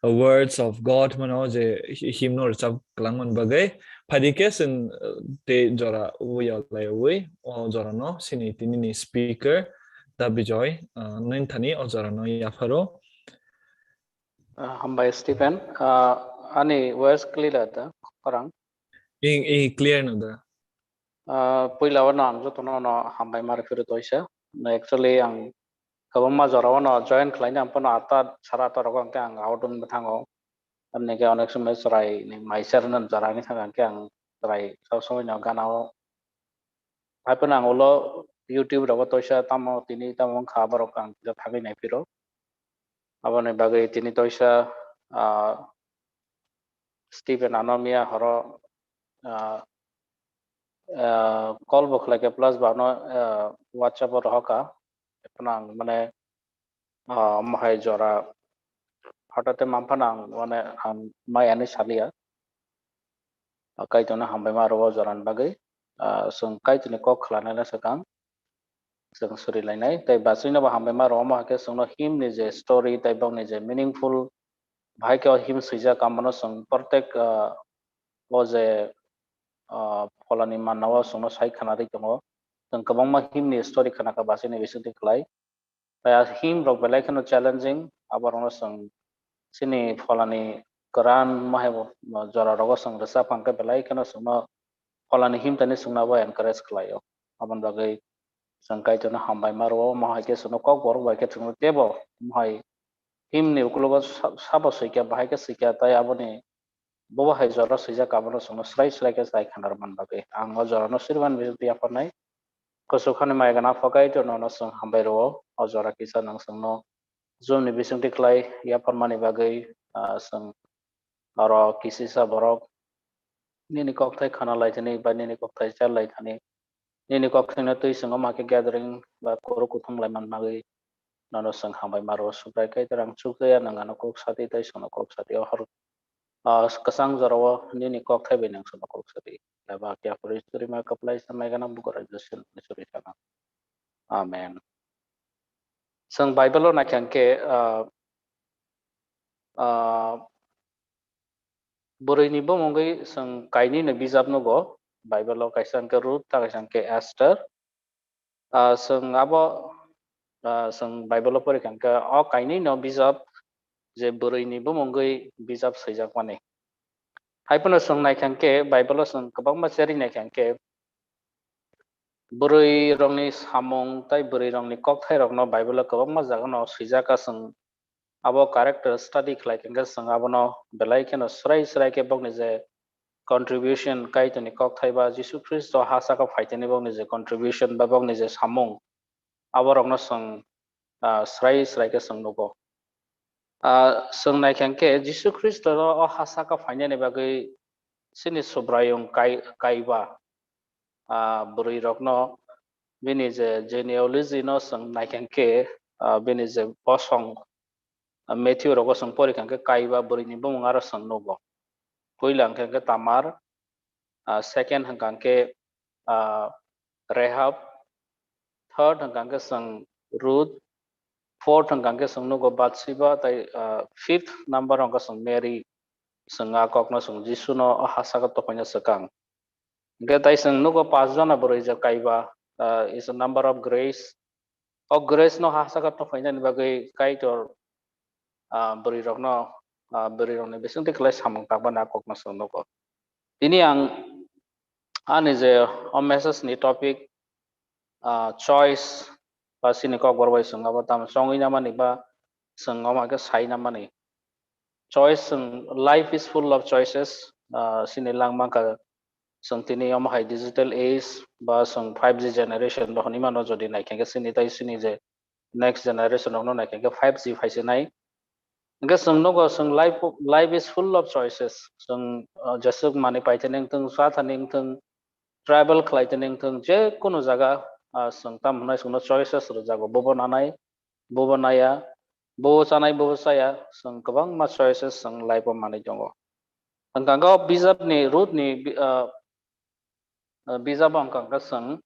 uh, words of God mano je hi-, hymn no rwchap kwlangmani bagwi. Phaidi khe chwng, uh, tei jora uya laiwi o jorano chini tinini speaker Da Bijoy, uh, nini thani o jorano yapharo. Ah, hambai Stephen. Ah, ani voice clear da, khorang? I, i clear no da. Ah, puila o no ang jotono no hambai ma rwphiro toisa. No, actually ang kwbangma jora o no join khlaina ang pono ata sara ata rogo ang khe ang out wng bwthango. Tamni khe onek somoi chwrai ni mai ser no jora ni thang ang khe ang chwrai sob somoi no gana o. Hai phano ang ulo YouTube rogo toisa tamo tini tamo wngkha borok ang kisa thangwi naiphiro. Aboni bagwi tini toisa, ah, Stephen ano miya horo, ah, ah, call bo khlai khe plus ba ano, ah, WhatsApp o rohor kha. Ekheno ang mane, ah, omo hai jora hotate manphano ang mane ang maya hinwi saliya. Ah, Kaitorno hambai ma rwo o jorani bagwi. Ah, chwng Kaitorni kok khwlanaino swkang chwng suri lainai. Tei bachwino bo hambai ma rwo, omo hai khe chwngno hymn ni je story tei bokni je meaningful bahai khe o hymn swijak, amo no chwng protek, ah, o je, ah, pholani manna o chwngno sai khwnarwi tongo. Chwng kwbangma hymn ni story khwna kha bachwini bisingtwi khlai. Tei a hymn rok belai kheno challenging, aborokno chwng chini pholani kwran mahai bo jora rogo chwng rwchap kha khe belai kheno chwngno pholani hymn tani chwngno abo encourage khlaio. Aboni bagwi chwng Kaitorno hambai ma rwo, omo hai khe chwngno kokborok bai khe chwngno teibo omo hai hymn ni ukologo sa-, sabo swikha, bahai khe swikha, tei aboni bobo hai jora swijak, abono chwngno swrai swrai khe chai khwna rwmani bagwi. Ang o jorano suriman bisingtwi yapharnai. Kuchukhani mai gana phakai to nono chwng hambai rwo. O jora kisa nwng chwngno Zoom ni bisingtwi khlai yapharmani bagwi, ah, chwng oro kisisa borok nini kokthai khana lai thani ba nini kokthai char lai thani. Nini kok thwino twi chwng omo khe gathering ba kuru kuthum lai man bagwi nono chwng hambai ma rwo. Subrai Kaitor ang chukjaya, nwng ano kok sadi tei chwngno kok sadi. O hor, ah, kwchang jorao nini kokthai bai nwng chwngno kok sadi. Eba khe aphuru churima kwplai sanai gana bukhuk raida sini churi sana. Amen. Chwng Bible o naikha khe, ah, ah, Bwrwini bumungwi chwng kainwino bijap nugo. Bible o kaisa hwnkhe Ruth, tei kaisa hwnkhe Esther. Ah, chwng abo, ah, chwng Bible o porikha hwnkhe o kainwino bijap je bwrwini bumungwi bijap swijakmani. Hai phano chwng naikha hwnkhe Bible o chwng kwbangma cherwi naikha hwnkhe bwrwirokni samung tei bwrwirokni kokthairokno Bible o kwbangma jagano swijak kha chwng abo character study khlai khe chwng abono belai kheno srai srai khe bokni je contribution, Kaitorni kokthai ba Jisu Khristo ha saka phaitani bokni je contribution ba bokni je samung, aborokno chwng, ah, srai srai khe chwng nugo. Ah, chwng naikha khe Jisu Khristo o ha saka phainani bagwi chini Subraiyung Kai-, Kaiba, ah, bwrwi rokno bini je genealogy no chwng naikha khe, ah, bini je bosong, ah, Matthew rogo chwng pori kha khe Kaiba bwrwi ni bumung aro chwng nugo. Puila hwnkha khe Tamar, ah, second hwnkha khe, ah, Rehab, third hwnkha khe chwng Ruth, fourth hwnkha khe chwng nugo Bathsheba, tai, ah, fifth number hwnkha chwng Mary, chwng a kokno chwng Jisu no o ha saka tokhoina swkang. Hwnkhe tai chwng nugo pas jona bwrwi je Kaiba, ah, is a number of grace. O grace no ha saka tokhoinani bagwi Kaitor, ah, bwrwi rokno, ah, bwrwi rokni bisingtwi kwlai samung tangmani a kokno chwng nugo. Tini ang ani je o message ni topic, ah, choice ba chini kokborok bai chwng abo tamo chongwi namani ba chwng omo khe sai namani. Choice, chwng, life is full of choices, ah, chini langma kha chwng tini omo hai digital age ba chwng five G generation bo hwnwi mano, jodi naikha khe chini tai chini je next generation rokno naikha khe five G phaisinai. Hwnkhe chwng nugo chwng life, life is full of choices. Chwng, ah, jeswk manwi paithani wngthung, chathani wngthung, travel khlaithani wngthung, je kunu jaga, ah, chwng tamo hwnwi chwngno choices rwjago, bobo nanai, bobo naya, bobo chanai, bobo chaya, chwng kwbangma choices chwng life o manwi tongo. Hwnkha khe o bijapni Ruth ni bi-, ah, ah, bijabo hwnkha khe chwng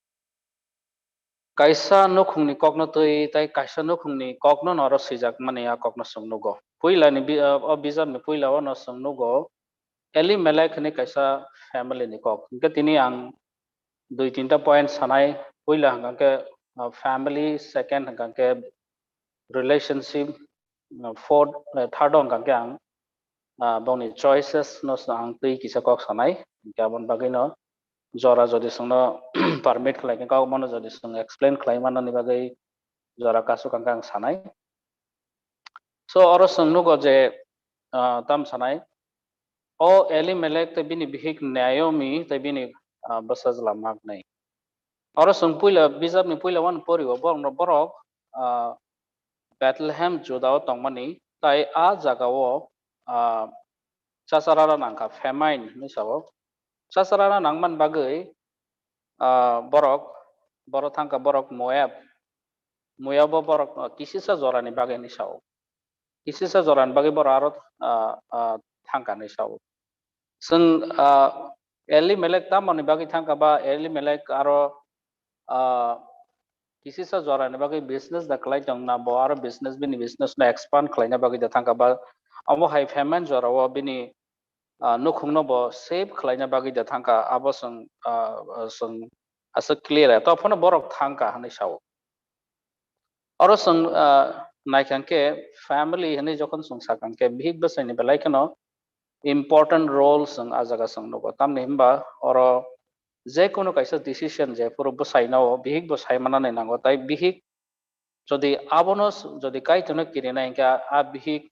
kaisa nukhungni kokno twi tai kaisa nukhungni kokno noro swijakmani a kokno chwng nugo. Puilani bi-, ah, o bijapni puila o no chwng nugo Elimelek hwnwi kaisa family ni kok. Hwnkhe tini ang dui tinta point sanai. Puila hwnkha khe, ah, family, second hwnkha khe relationship, ah, fourth, ah, third o hwnkha khe ang, ah, bongni choices no ang twi kisa kok sanai. Hwnkhe aboni bagwi no jora jodi chwngno permit khlai khe kok mano jodi chwng explain khlai manani bagwi jora kasuk hwnkhe ang sanai. So oro chwng nugo je, ah, tam sanai, o Elimelek tei bini bihik Naomi tei bini, ah, bwsajla Maknai. Oro chwng puila, bijapni puila wano pori o borokno borok, ah, Bethlehem Juda o tongmani, tai a jaga o, ah, chachara nangkha, famine hinwi sao. Chachara nangmani bagwi, ah, borok, borok thangkha borok Moab, Moab o borok, ah, kisisa jorani bagwi hinwi sao. Kisisa jorani bagwi borok aro, ah, ah, thangkha hinwi sao. Chwng, ah, Elimelek tamoni bagwi thangkha ba Elimelek aro, ah, kisisa jorani bagwi business da khlai tong na, bo aro business, bini business no expand khlaina bagwi da thangkha ba, omo hai famine jorao bini, ah, nukhungno bo save khlaina bagwi da thangkha, abo chwng, ah, chwng aswk clear ya. To phano borok thangkha hinwi sao. Oro chwng, ah, naikha khe family hinwi jokhon chwng sakha khe bihik bwsaini belai kheno important role chwng ah jaga chwng nugo. Tamni hwnba oro je kunu kaisa decision je phuru bwsaino bihik bo sai manani nango, tai bihik jodi abono s-, jodi Kaitorno kirinai hwnkhe a bihik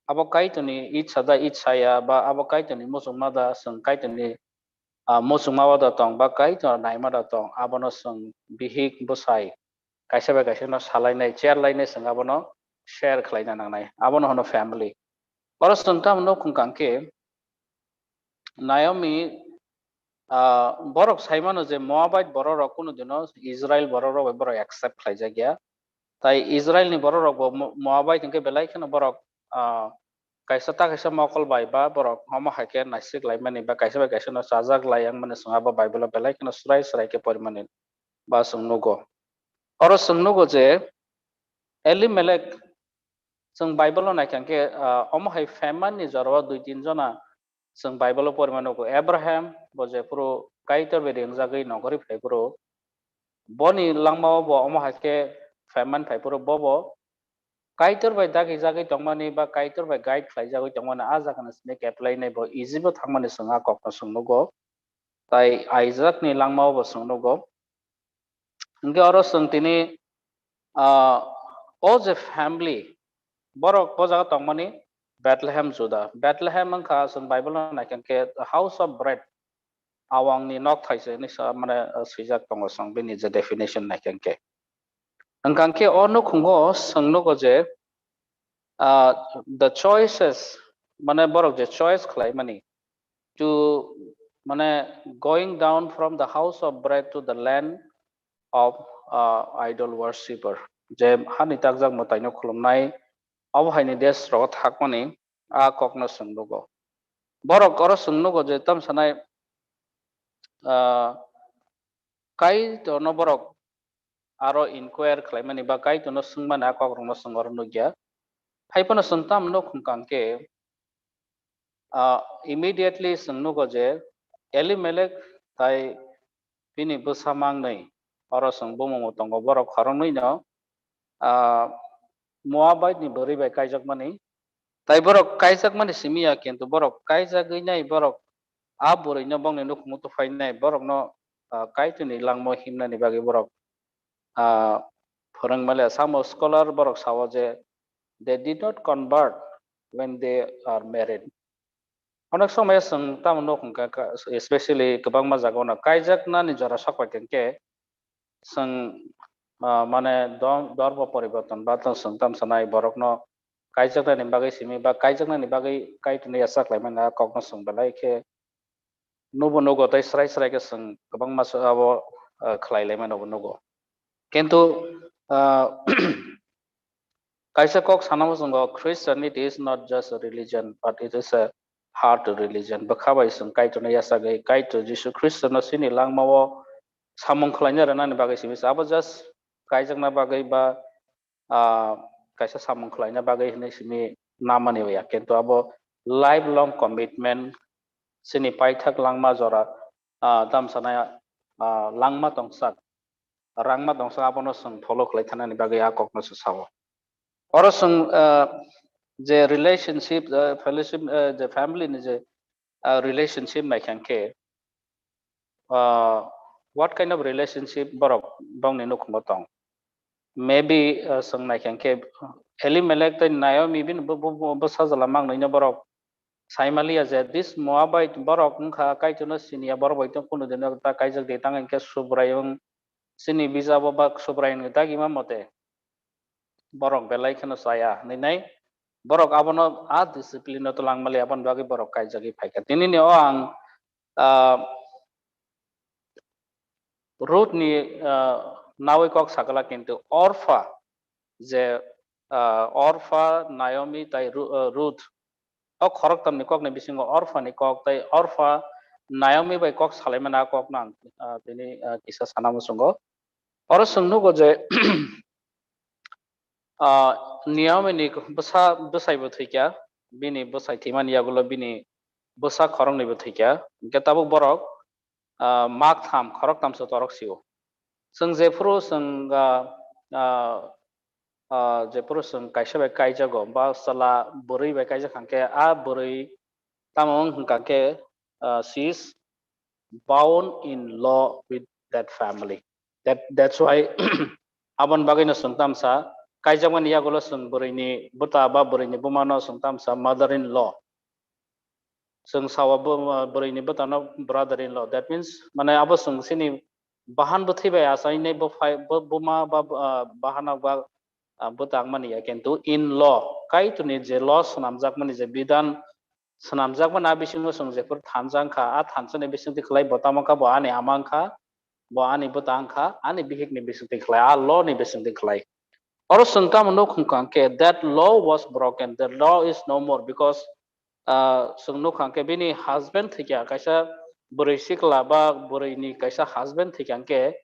abo Kaitorni itsa da itsa ya ba abo Kaitorni muchungma da chwng Kaitorni, ah, muchungma da tong ba Kaitor naima da tong, abono chwng bihik bwsai kaisa bai kaisa no salainai, chair lainai, chwng abono share khlaina nangnai. Abono hwno family. Oro chwng tamo nukhung kha khe Naomi, ah, borok sai mano je Moabite borok rok kunu dino Israel borok rok bai borok accept khlai jak ya. Tai Israel ni borok rok bo Mo-, Moabite hwnkhe belai kheno borok, ah, kaisa ta kaisa mokol bai ba borok omo hai khe naisik laimani ba kaisa bai kaisa no chajak lai yang mani chwng abo Bible o belai kheno swrai swrai khe porimani ba chwng nugo. Oro chwng nugo je Elimelek, chwng Bible o naikha khe, ah, omo hai famine ni jorao dui tin jona chwng Bible o porimani nugo. Abraham bo je phuru Kaitor bai ringjagwi nongkhorwi phai phuru boni langmao bo omo hai khe famine phai phuru bobo Kaitor bai dagi jagwi tongmani ba Kaitor bai guide khlai jagwi tongmani a jaga no sini khe apply nai bo Egypt o thangmani chwng a kokno chwng nugo. Tai Isaac ni langmao bo chwng nugo. Hwnkhe oro chwng tini, ah, o je family, borok o jaga tongmani Bethlehem Juda. Bethlehem wngkha chwng Bible no naikha khe house of bread, awang ni nok thaise hinwi sa, mane, ah, swijak tongo chwng bini je definition naikha khe. Hwnkha khe o nukhungo chwng nugo je, ah, the choices, mane borok je choice khlaimani, to, mane, going down from the house of bread to the land of, uh, idol worshipper. Je hani takjak mwtaino khulumnai, abo haini desh rogo thakmani a kokno chwng nugo. Borok oro chwng nugo je tamsanai, ah, Kaitorno borok aro inquire khlaimani ba Kaitorno swngmani a kokrokno chwng oro nukya. Haiphano chwng tamo nuk hwnkha hwnkhe, ah, immediately chwng nugo je Elimelek tai bini bwsa mangnwi oro chwng bumung bo tongo, borok khoroknwino, ah, Moabite ni bwrwi bai kaijakmani. Tai borok kaijakmani simi ya, kintu borok kaijagwi nai, borok a bwrwino bongni nukhungo tuphainai, borokno, ah, Kaitorni langmao himnani bagwi borok, ah, phwrwng male. Samo scholar borok sao je, "They did not convert when they are married." Onek somaya chwng tamo nuk hwnkha, ka-, especially kwbangma jagao no kaijaknani jora sok pai khe chwng, ah, mane dor-, dorbo poriborton ba chwng tamsanai borokno kaijaknani bagwi simi ba kaijaknani bagwi Kaitorno yachak laimani a kokno chwng belai khe nubo nugo tei srai srai khe chwng kwbangma se abo, ah, khlai laimano bo nugo. Kintu, ah, kaisa kok sana muchungo, Christianity is not just a religion, but it is a heart religion. Bwkha bai chwng Kaitorno yachagwi, Kaitor Jisu Khristono chini langmao samung khlaina rwnani bagwi simi se. Abo just kaijakna bagwi ba, ah, kaisa samung khlaina bagwi hinwi simi namani ya. Kintu abo lifelong commitment, chini paithak langma jora, ah, tamsanai, ah, langma tongsak, rangma tongsak, abono chwng follow khlai thanani bagwi a kokno se sao. Oro chwng, ah, je relationship, ah, fellowship, ah, je family ni je, ah, relationship naikha khe, ah, what kind of relationship borok bongni nukhungo tong? Maybe, ah, chwng naikha khe Elimelek tei Naomi bini bo, bo, bo, bwsa jala mangnwino borok saimaliya je this Moabite borok wngkha Kaitorno siniya, borok bai tong kunu dino ta kaijak di, tang hinkhe Subraiyung chini bijabo ba Subraiyungni dagima mote borok belai kheno chaya hinwi nai borok abono a discipline o twlang maliya, aboni bagwi borok kaijagwi phaikha. Tinini o ang, ah, Ruth ni, ah, nawi kok sakala, kintu Orpha je, ah, Orpha, Naomi tai Ru-, ah, Ruth, o khoroktamni kokni bisingo Orpha ni kok tai Orpha Naomi bai kok salaimani a kokno ang, ah, tini, ah, kisa sana muchungo. Oro chwng nugo je, ah, Naomi ni bwsa, bwsai bo thwikha, bini bwsai thwimani yagulo bini bwsa khoroknwi bo thwikha, hinkhe tabuk borok, ah, mak tham, khoroktham se torok sio. Chwng jephuru chwng, ah, ah, ah, jephuru chwng kaisa bai kaijago, ba chwla bwrwi bai kaijak hwnkhe, a bwrwi tamo wng hwnkha khe, ah, she is bound in law with that family. That, that's why aboni bagwino chwng tamsa kaijakmani yagulo chwng bwrwini bwta ba bwrwini bumano chwng tamsa mother in law. Chwng sawa bo, ah, bwrwini bwtano brother in law. That means, mane, abo chwng chini bahan bwthwi bai achainai bo phai, bo, buma ba, ah, bahano ba, ah, bwtang mani ya, kintu in law, Kaitorni je law swnamjakmani je bidan swnamjakmani, a bisingo chwng jephuru thansa wngkha, a thansani bisingtwi khlai bo tamo wngkha, bo ani ama wngkha, bo ani bwta wngkha, ani bihikni bisingtwi khlai, a law ni bisingtwi khlai. Oro chwng tamo nuk hwnkha hwnkhe, that law was broken, the law is no more, because, ah, chwng nuk hwnkha hwnkhe bini husband thwikha, kaisa bwrwi sikla ba bwrwini kaisa husband thwikha hwnkhe,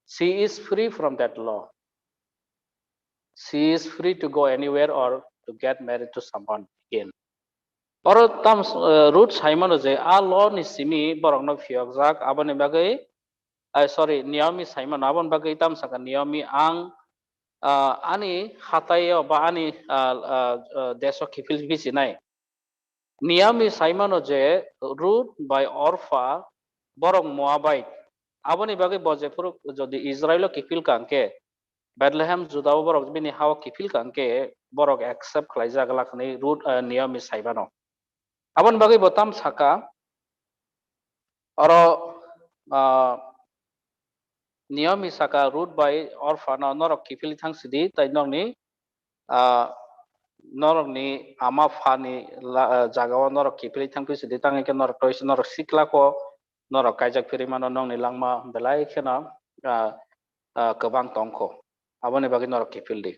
she is free from that law. She is free to go anywhere or to get married to someone again. Oro tam, eh, Ruth saimano je a law ni simi borokno phiyokjak, aboni bagwi, ai, sorry, Naomi saimano, aboni bagwi tam sakha Naomi, ang, ah, ani hataio ba ani, ah, ah, ah, deso kiphil bichinai. Naomi saimano je Ruth bai Orpha borok Moabite. Aboni bagwi bo jephuru jodi Israilo kiphil kha hwnkhe, Bethlehem Judao borok bini hao kiphil kha hwnkhe, borok accept khlaijak glak hwnwi Ruth, eh, Naomi saimano. Aboni bagwi bo tam sakha, oro, ah, Naomi sakha Ruth bai Orphano, "Norok kiphilwi thang sidi, tai nokni, ah, norokni ama phani la-, ah, jagao norok kiphilwi thangphi sidi, tangwi khe norok toise norok sikla kho, norok kaijak phirwi mano, nokni langma belai kheno, ah, ah, kwbang tongkho. Aboni bagwi norok kiphildi.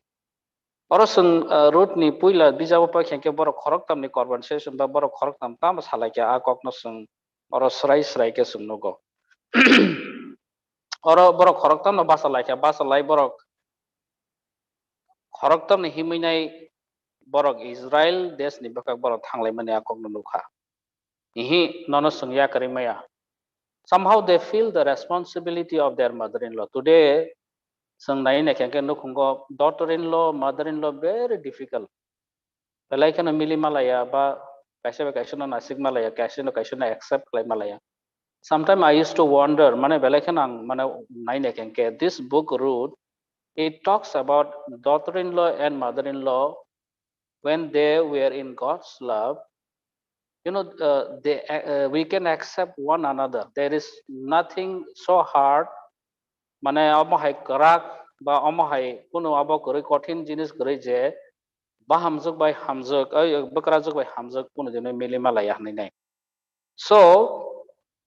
Oro chwng, ah, Ruth ni puila bijabo paikha khe borok khoroktam ni conversation ba borok khoroktam tamo salaikha, a kokno chwng oro srai srai khe chwng nugo. Oro borok khoroktam no bachalaikha, bachalai borok khoroktam ni himwi nai borok Israel desh ni bwkhak borok thanglaimani a kokno nukha. Ihi, nono chwng yakarwi maya. Somehow they feel the responsibility of their mother-in-law. Today, chwng nai naikha khe nukhungo daughter-in-law, mother-in-law very difficult. Belai kheno mili malaya ba kaisa bai kaisa no nasik malaya, kaisa no kaisa no accept khlai malaya. Sometimes I used to wonder, mane belai kheno ang mane nai naikha khe this book Ruth, it talks about daughter-in-law and mother-in-law when they were in God's love, you know, uh, they, uh, we can accept one another. There is nothing so hard. Mane omo hai kwrak ba omo hai kunu abo kwrwi kothin jinis kwrwi je bahamjwk bai hamjwk, oi, bwkrajwk bai hamjwk kunu dino mili malaya hwnwi nai. So,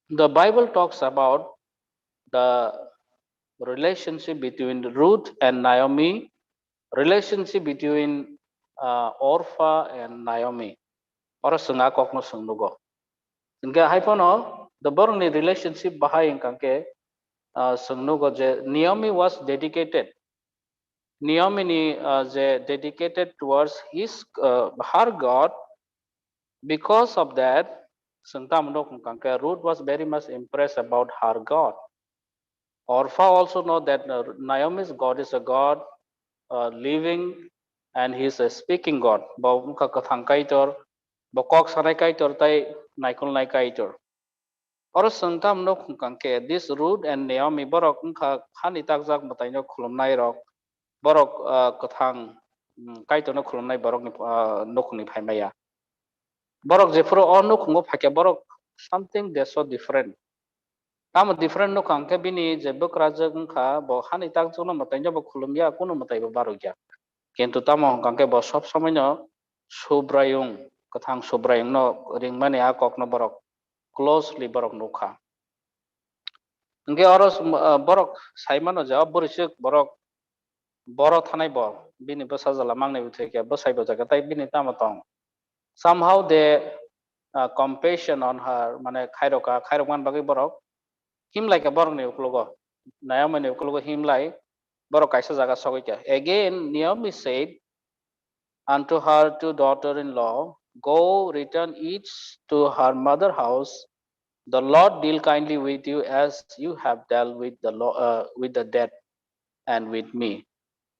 the Bible talks about the relationship between Ruth and Naomi, relationship between, uh, Orpah and Naomi. Oro chwng a kokno chwng nugo. Hwnkhe hai phano the borokni relationship bahai hwnkha khe, uh, chwng nugo je Naomi was dedicated. Naomi ni, uh, je dedicated towards his, uh, her God. Because of that, chwng tamo nuk hwnkha khe Ruth was very much impressed about her God. Orpah also know that, uh, Naomi's God is a God, uh, living, and he is a speaking God. Bo wngkha kwthang Kaitor, bo kok sanai Kaitor tei naikolnai Kaitor. Oro chwng tamo nuk hwnkha khe, this Ruth and Naomi borok wngkha hani takjak mwtaino khulumnai rok, borok, ah, kwthang, mm, Kaitorno khulumnai borokni, ah, nukhungni phaimaya. Borok jephuru o nukhungo phaikha, borok something they so different. Tamo different nukha hwnkhe bini je bwkrajwk wngkha, bo hani takjukno mwtaino bo khulumya, kunu mwtaibo barokya. Kintu tamo hwnkha hwnkhe bo sob somoino Subraiyung, kwthang Subraiyungno ringmani a kokno borok closely borok nukha. Hwnkhe oro sum-, ah, borok saimano je o bwrwisuk borok boro thanai bo bini bwsa jala mangnai bo thwikhe bwsai bo jaga tai bini tamo tong. Somehow they, ah, compassion on her, mane khairokha, khairokmani bagwi borok himlaikha borokni ukologo, Naomi ni ukologo himlai borok kaisa jaga sogwikha. Again, Naomi said unto her two daughter-in-law, "Go, return each to her mother house. The Lord deal kindly with you as you have dealt with the lo-, uh, with the dead and with me."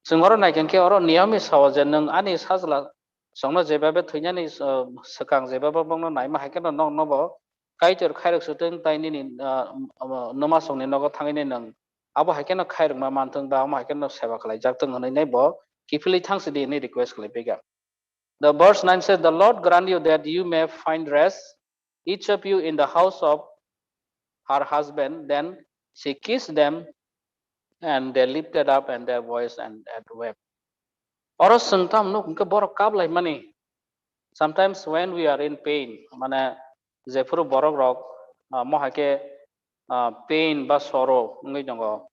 Chwng oro naikha khe oro Naomi sao je, "Nwng ani sajla songno jebabe thwinani, uh, swkang jebabe bongno naima hai kheno nokno bo Kaitor khairok sutwng tai nini, uh, um, uh, nwmasongni nogo thangwi nwng abo hai kheno khairokma manthwng ba omo hai kheno seba khlaijak thwng hwnwi nai bo kiphilwi thang sidi hwnwi request khlai phaikha. The verse nine says, "The Lord grant you that you may find rest, each of you in the house of her husband." Then she kissed them, and they lifted up and their voice and, and wept. Oro chwng tamo nuk hwnkhe borok kap laimani. Sometimes when we are in pain, mane jephuru borok rok, ah, mo hai khe, ah, pain ba sorrow wngwi tongo.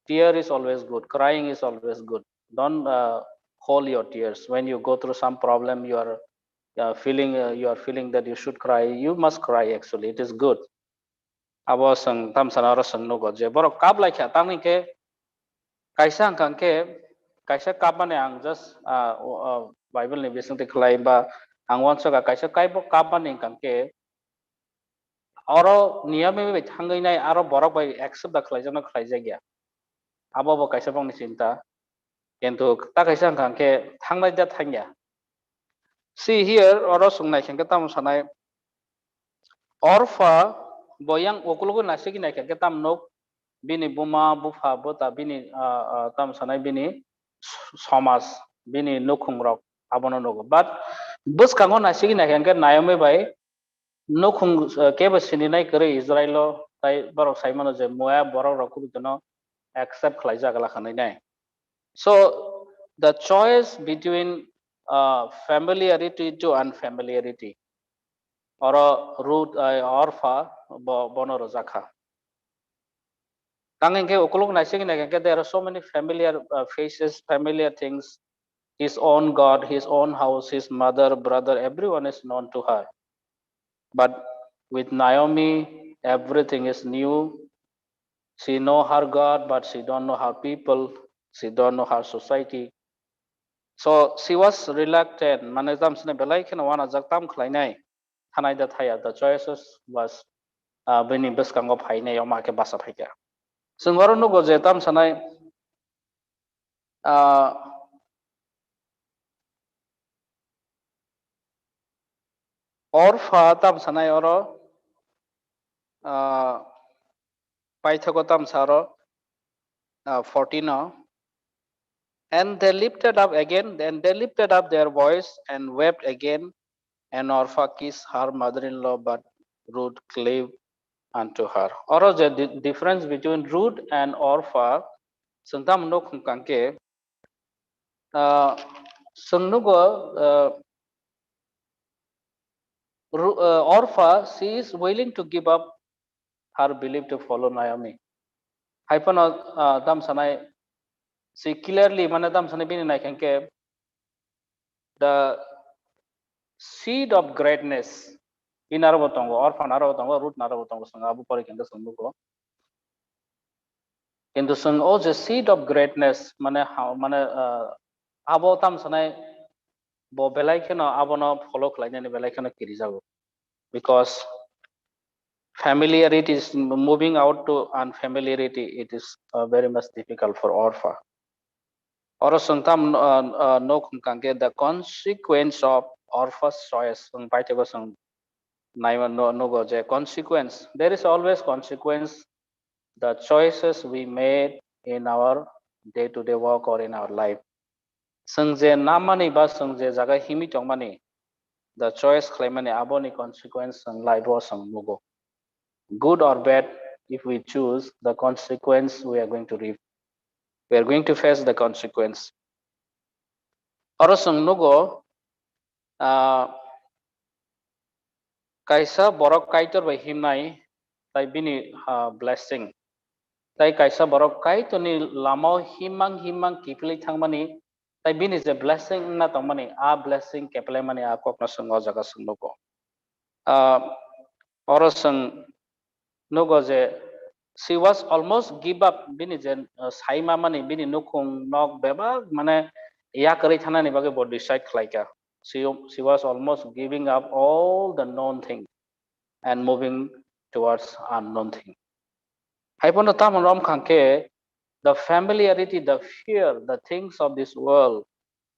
Tear is always good, crying is always good. Don't, uh, hold your tears. When you go through some problem, you are, uh, feeling, uh, you are feeling that you should cry, you must cry actually, it is good. Abo chwng tamsana oro chwng nugo je borok kap laikha, tamni khe kaisa hwnkha khe, kaisa kapmani ang just, ah, o, o, Bible ni bisingtwi khlai ba ang uansukha kaisa kaibo kapmani hwnkha khe, oro Naomi bai thangwi nai aro borok bai accept da khlaijakno khlaijakya. Abo bo kaisa bongni chinta. Kintu ta kaisa hwnkha khe thangnai da thangya. See here, oro chwng naikha khe tamo sanai, Orpha bo yang ukulugwi naisigi naikha khe tamo nuk, bini buma, bupha, bwta, bini, ah, ah, tamo sanai bini s-, somaj, bini nukhung rok abono nugo. But bwskango naisigi naikha khe Naomi bai nukhung, eh, kebo sininai kwrwi Israilo, tai borok saimano je Moab borok rok kubui kheno accept khlaijak la hwnwi nai. So the choice between uh, familiarity to unfamiliarity. Oro Ruth, uh, Orpha bo, bono rwjak kha. Tang hwnkhe ukuluk naising nai hwnkhe there are so many familiar, uh, faces, familiar things. His own God, his own house, his mother, brother, everyone is known to her. But with Naomi, everything is new. She know her God, but she don't know her people. She don't know her society. So she was reluctant, mane tam sene belai kheno wanajak tam khlainai, thanai da thaya, the choices was, uh, bini bwskango phainai, oma khe basa phaikha. Chwng oro nugo je tam sanai, uh, Orpha tam sanai oro, uh, paithago tam saro, uh, fourteen o. And they lifted up again, and they lifted up their voice and wept again. And Orpah kissed her mother-in-law, but Ruth cleaved unto her. Oro je di-, difference between Ruth and Orpah, chwng tamo nuk hwnkha khe, uh, chwng nugo, uh, Ru-, uh, Orpah, she is willing to give up her belief to follow Naomi. Hai phano, uh, tam sanai, si clearly, mane tam sanai bini nai khe the seed of greatness. Bini aro bo tongo, Orpah aro bo tongo, Ruth aro bo tongo, chwng abo pori khe chwng nugo. Kintu chwng o je seed of greatness, mane ha-, mane, uh, abo tam sanai bo belai kheno abono follow khlainani belai kheno kirijago. Because familiarity is moving out to unfamiliarity, it is, uh, very much difficult for Orpah. Oro chwng tam, uh, uh, nuk hwnkha khe the consequence of Orpah's choice. Chwng paithago chwng naima nu-, nugo je consequence. There is always consequence the choices we made in our day-to-day work or in our life. Chwng je namani ba chwng je jaga himwi tongmani, the choice khlaimani aboni consequence chwng life o chwng nugo. Good or bad, if we choose, the consequence we are going to reap. We are going to face the consequence. Oro chwng nugo, ah, kaisa borok Kaitor bai himnai, tai bini, ah, blessing. Tai kaisa borok Kaitorni lamao himmang himmang kiphilwi thangmani, tai bini je blessing wngna tongmani, a blessing keplaimani a kokno chwng o jaga chwng nugo. Ah, oro chwng nugo je she was almost give up, bini je, uh, saima mani, bini nukhung nok bebak mane yakarwi thanani bagwi bo decide khlaikha. She, she was almost giving up all the known thing and moving towards unknown thing. Hai phano tamo wngkha khe the familiarity, the fear, the things of this world,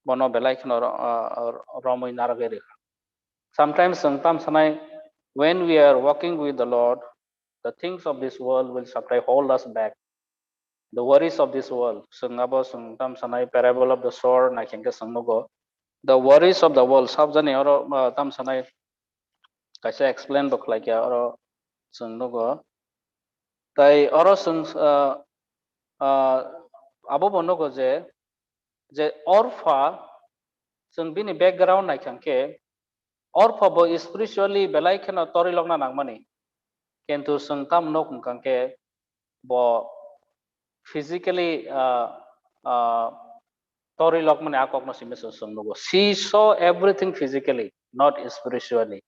bono belai kheno ro-, uh, romwi narwgwi rwkha. Sometimes chwng tam sanai, when we are walking with the Lord, the things of this world will sometimes hold us back. The worries of this world, chwng abo chwng tam sanai parable of the sower nai khe chwng nugo. The worries of the world, sabjani oro, uh, tam sanai kaisa explain bo khlaikha oro chwng nugo. Tai oro chwng, uh, uh, abo bo nugo je, je Orpha, chwng bini background nai khe, Orpha bo spiritually belai kheno torilokna nangmani. Kintu chwng tam nuk hwnkha khe bo physically, uh, uh, torilokmani a kokno simi chwng chwng nugo. She saw everything physically, not spiritually.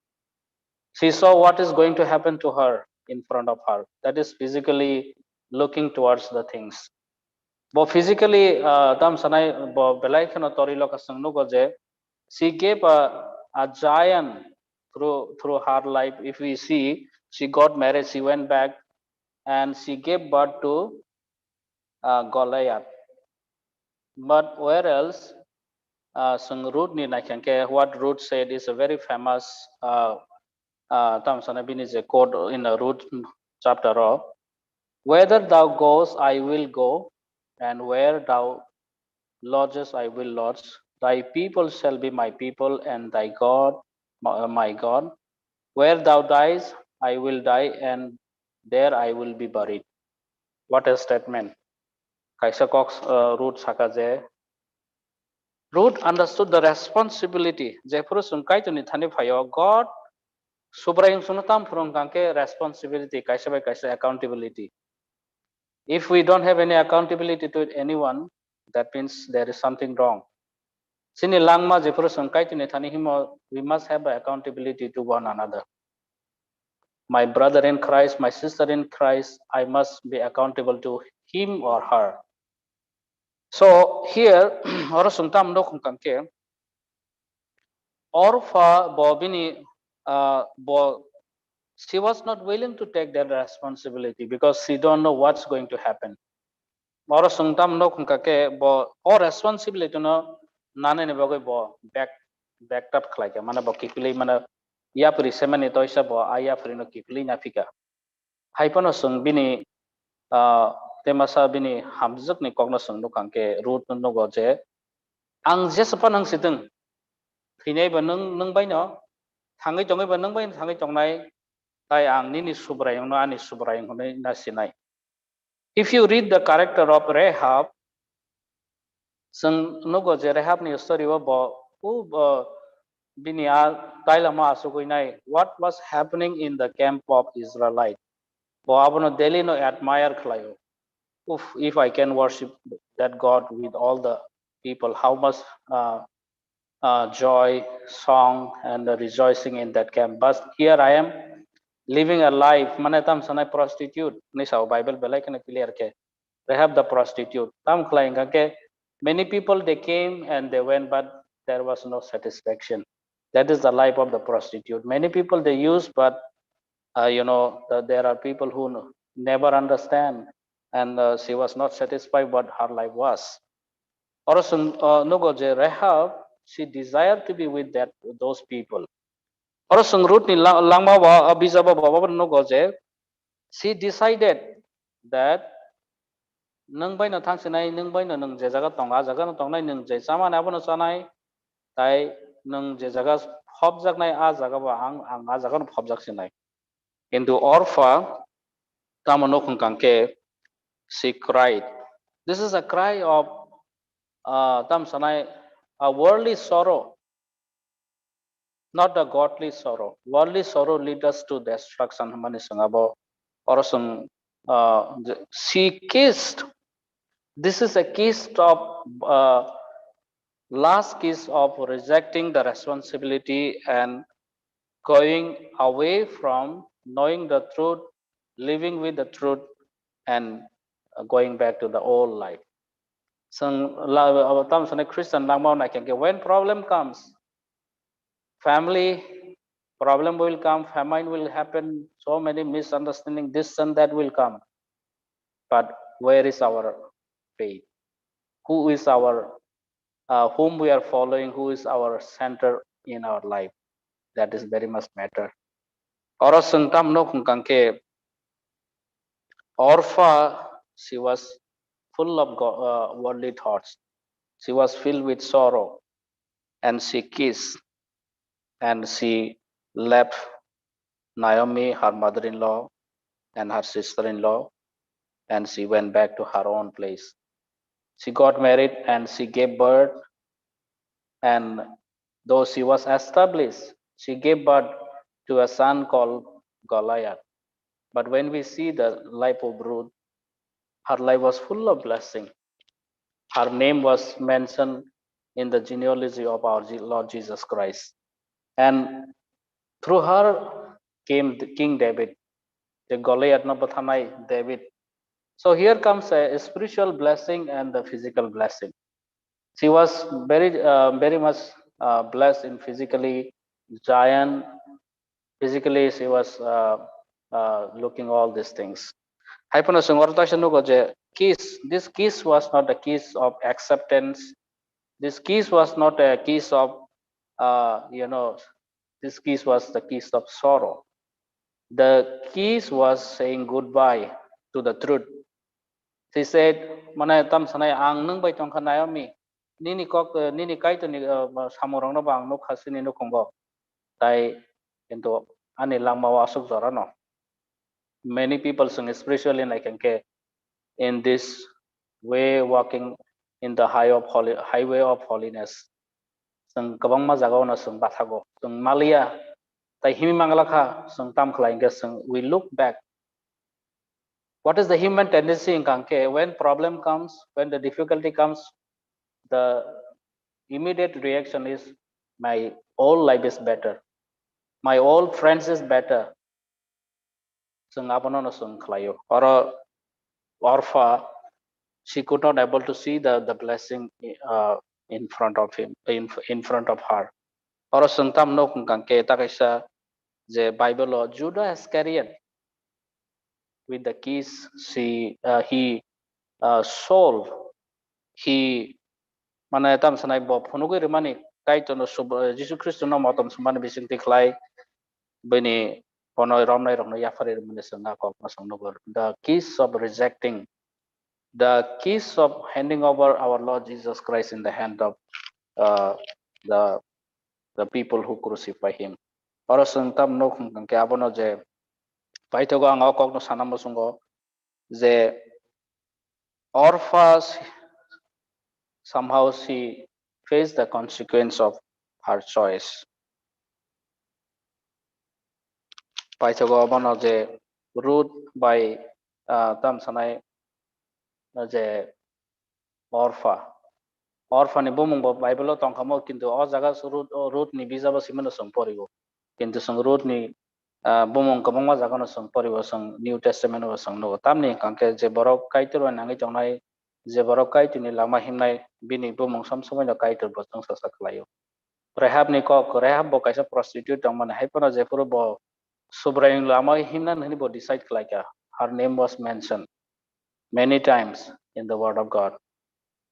She saw what is going to happen to her in front of her. That is physically looking towards the things. Bo physically, uh, tam sanai bo belai kheno torilokha chwng nugo je she gave a, a giant through, through her life. If we see, she got married, she went back, and she gave birth to, uh, Goliath. But where else, uh, chwng Ruth ni nai khe, what Ruth said is a very famous, uh, uh, tam sanai bini je quote in the Ruth chapter o, "Whether thou goest, I will go, and where thou lodgest, I will lodge. Thy people shall be my people, and thy God, my, my God. Where thou diest, I will die, and there I will be buried." What a statement! Kaisa kok, uh, Ruth saka je, Ruth understood the responsibility. Jephuru chwng Kaitorni thani phaio, God Subraiyung chwngno tam phwrwng kha khe responsibility, kaisa bai kaisa accountability. If we don't have any accountability to anyone, that means there is something wrong. Chini langma jephuru chwng Kaitorni thani himo, we must have accountability to one another. My brother in Christ, my sister in Christ, I must be accountable to him or her. So here, oro chwng tam nuk hwnkha khe, Orpha bo bini, uh, bo, she was not willing to take that responsibility because she don't know what's going to happen. Oro chwng tam nuk hwnkha khe bo o responsibility no nanani bagwi bo back, backed up khlai kha, mane bo kiphilwi, mane yapri semani toisa bo a yapri no kiphilwi na phika. Hai phano chwng bini, ah, temasa bini hamjwkni kokno chwng nuk hwnkha khe Ruth no nugo je, "Ang jesa phano wng si thung, thwinai bo nwng, nwng bai no, thangwi tongwi bo nwng bai no thangwi tongnai, tai ang nini Subraiyung no ani Subraiyung hwnwi na sinai." If you read the character of Rahab, chwng nugo je Rahab ni story o bo, o bo bini a tailamo asugwi nai, what was happening in the camp of Israelite. Bo abono daily no admire khlaio. Oof, if I can worship that God with all the people, how much, uh, uh, joy, song, and the rejoicing in that camp. But here I am living a life, mane tam sanai prostitute, ni sao Bible belai kheno clear khe. Rahab the prostitute. Tam khlai hwnkha khe, many people they came and they went, but there was no satisfaction. That is the life of the prostitute. Many people they use, but, uh, you know, the, there are people who n-, never understand, and, uh, she was not satisfied what her life was. Oro chwng, uh, nugo je Rahab, she desired to be with that, those people. Oro chwng Ruth ni la-, langma o, o bijabo bo, bo nugo je, she decided that nwng bai no thang sinai, nwng bai no nwng je jaga tongo, a jaga no tongnai, nwng je chamani abono chanai, tai nwng je jaga phobjaknai, a jaga bo ang, ang a jaga no phobjak sinai. Kintu Orpha tamo nuk hwnkha khe, she cried. This is a cry of, uh, tam sanai, a worldly sorrow, not a godly sorrow. Worldly sorrow lead us to destruction, hwnmani chwng abo oro chwng, uh, she kissed. This is a kiss of, uh, last kiss of rejecting the responsibility and going away from knowing the truth, living with the truth, and, uh, going back to the old life. Chwng la-, abo tamo sanai Christian langmao naikhe, when problem comes, family problem will come, famine will happen, so many misunderstanding, this and that will come. But where is our faith? Who is our, uh, whom we are following? Who is our center in our life? That is very much matter. Oro chwng tam nuk hwnkha khe, Orpha, she was full of go-, uh, worldly thoughts. She was filled with sorrow, and she kissed, and she left Naomi, her mother-in-law, and her sister-in-law, and she went back to her own place. She got married and she gave birth, and though she was established, she gave birth to a son called Goliath. But when we see the life of Ruth, her life was full of blessing. Her name was mentioned in the genealogy of our Je-, Lord Jesus Christ. And through her came the King David, the Goliath no bwtharnai David. So here comes a spiritual blessing and the physical blessing. She was very, uh, very much, uh, blessed in physically, giant, physically she was, uh, uh, looking all these things. Hai phano chwng oro taisa nugo je kiss, this kiss was not a kiss of acceptance. This kiss was not a kiss of, uh, you know, this kiss was the kiss of sorrow. The kiss was saying goodbye to the truth. She said, mane tam sanai, "Ang nwng bai tongkha, Naomi, nini kok, eh, nini Kaitorni, eh, samung rokno bo ang nukha chini nukhungo. Tai kintu ani langmao aswk jora no." Many people chwng spiritually naikha khe in this way walking, in the high of holy, highway of holiness. Chwng kwbangma jagao no chwng bathago, chwng maliya, tai himwi mangla kha, chwng tam khlai hwnkhe chwng we look back. What is the human tendency hwnkha hwnkhe, when problem comes, when the difficulty comes, the immediate reaction is, "My old life is better, my old friends is better." Chwng abono no chwng khlaio. Oro Orpha, she could not able to see the, the blessing, uh, in front of him, in, in front of her. Oro chwng tam nuk hwnkha hwnkhe ta kaisa je Bible o Judah Iscariot with the keys, she, uh, he, uh, sold, he, mane tam sanai bo phunugwi rwmani Kaitorno sub-, Jisu Khristono motom sumani bisingtwi khlai bini kono romnai rokno yapharwi rwmani chwng a kokno chwng nugo. The keys of rejecting, the keys of handing over our Lord Jesus Christ in the hand of, uh, the, the people who crucify him. Oro chwng tam nuk hwnkha hwnkhe abono je paithago ang o kokno sana muchungo je Orpha, somehow she faced the consequence of her choice. Paithago abono je Ruth bai, ah, tam sanai, ah, je Orpha. Orpha ni bumung bo Bible o tongkha mo, kintu o jaga Ruth, o Ruth ni bijabo simi no chwng porio. Kintu chwng Ruth ni, ah, bumung kwbangma jaga no chwng porio, chwng New Testament o chwng nugo. Tamni hwnkha khe je borok Kaitor bai nangwi tongnai, je borok Kaitor ni lama himnai, bini bumung som somoi no Kaitor bo chwng sasa khlaio. Rahab ni kok, Rahab bo kaisa prostitute tongmani, hai phano jephuru bo Subraiyung lama himna hwnwi bo decide khlaikha. Her name was mentioned many times in the word of God.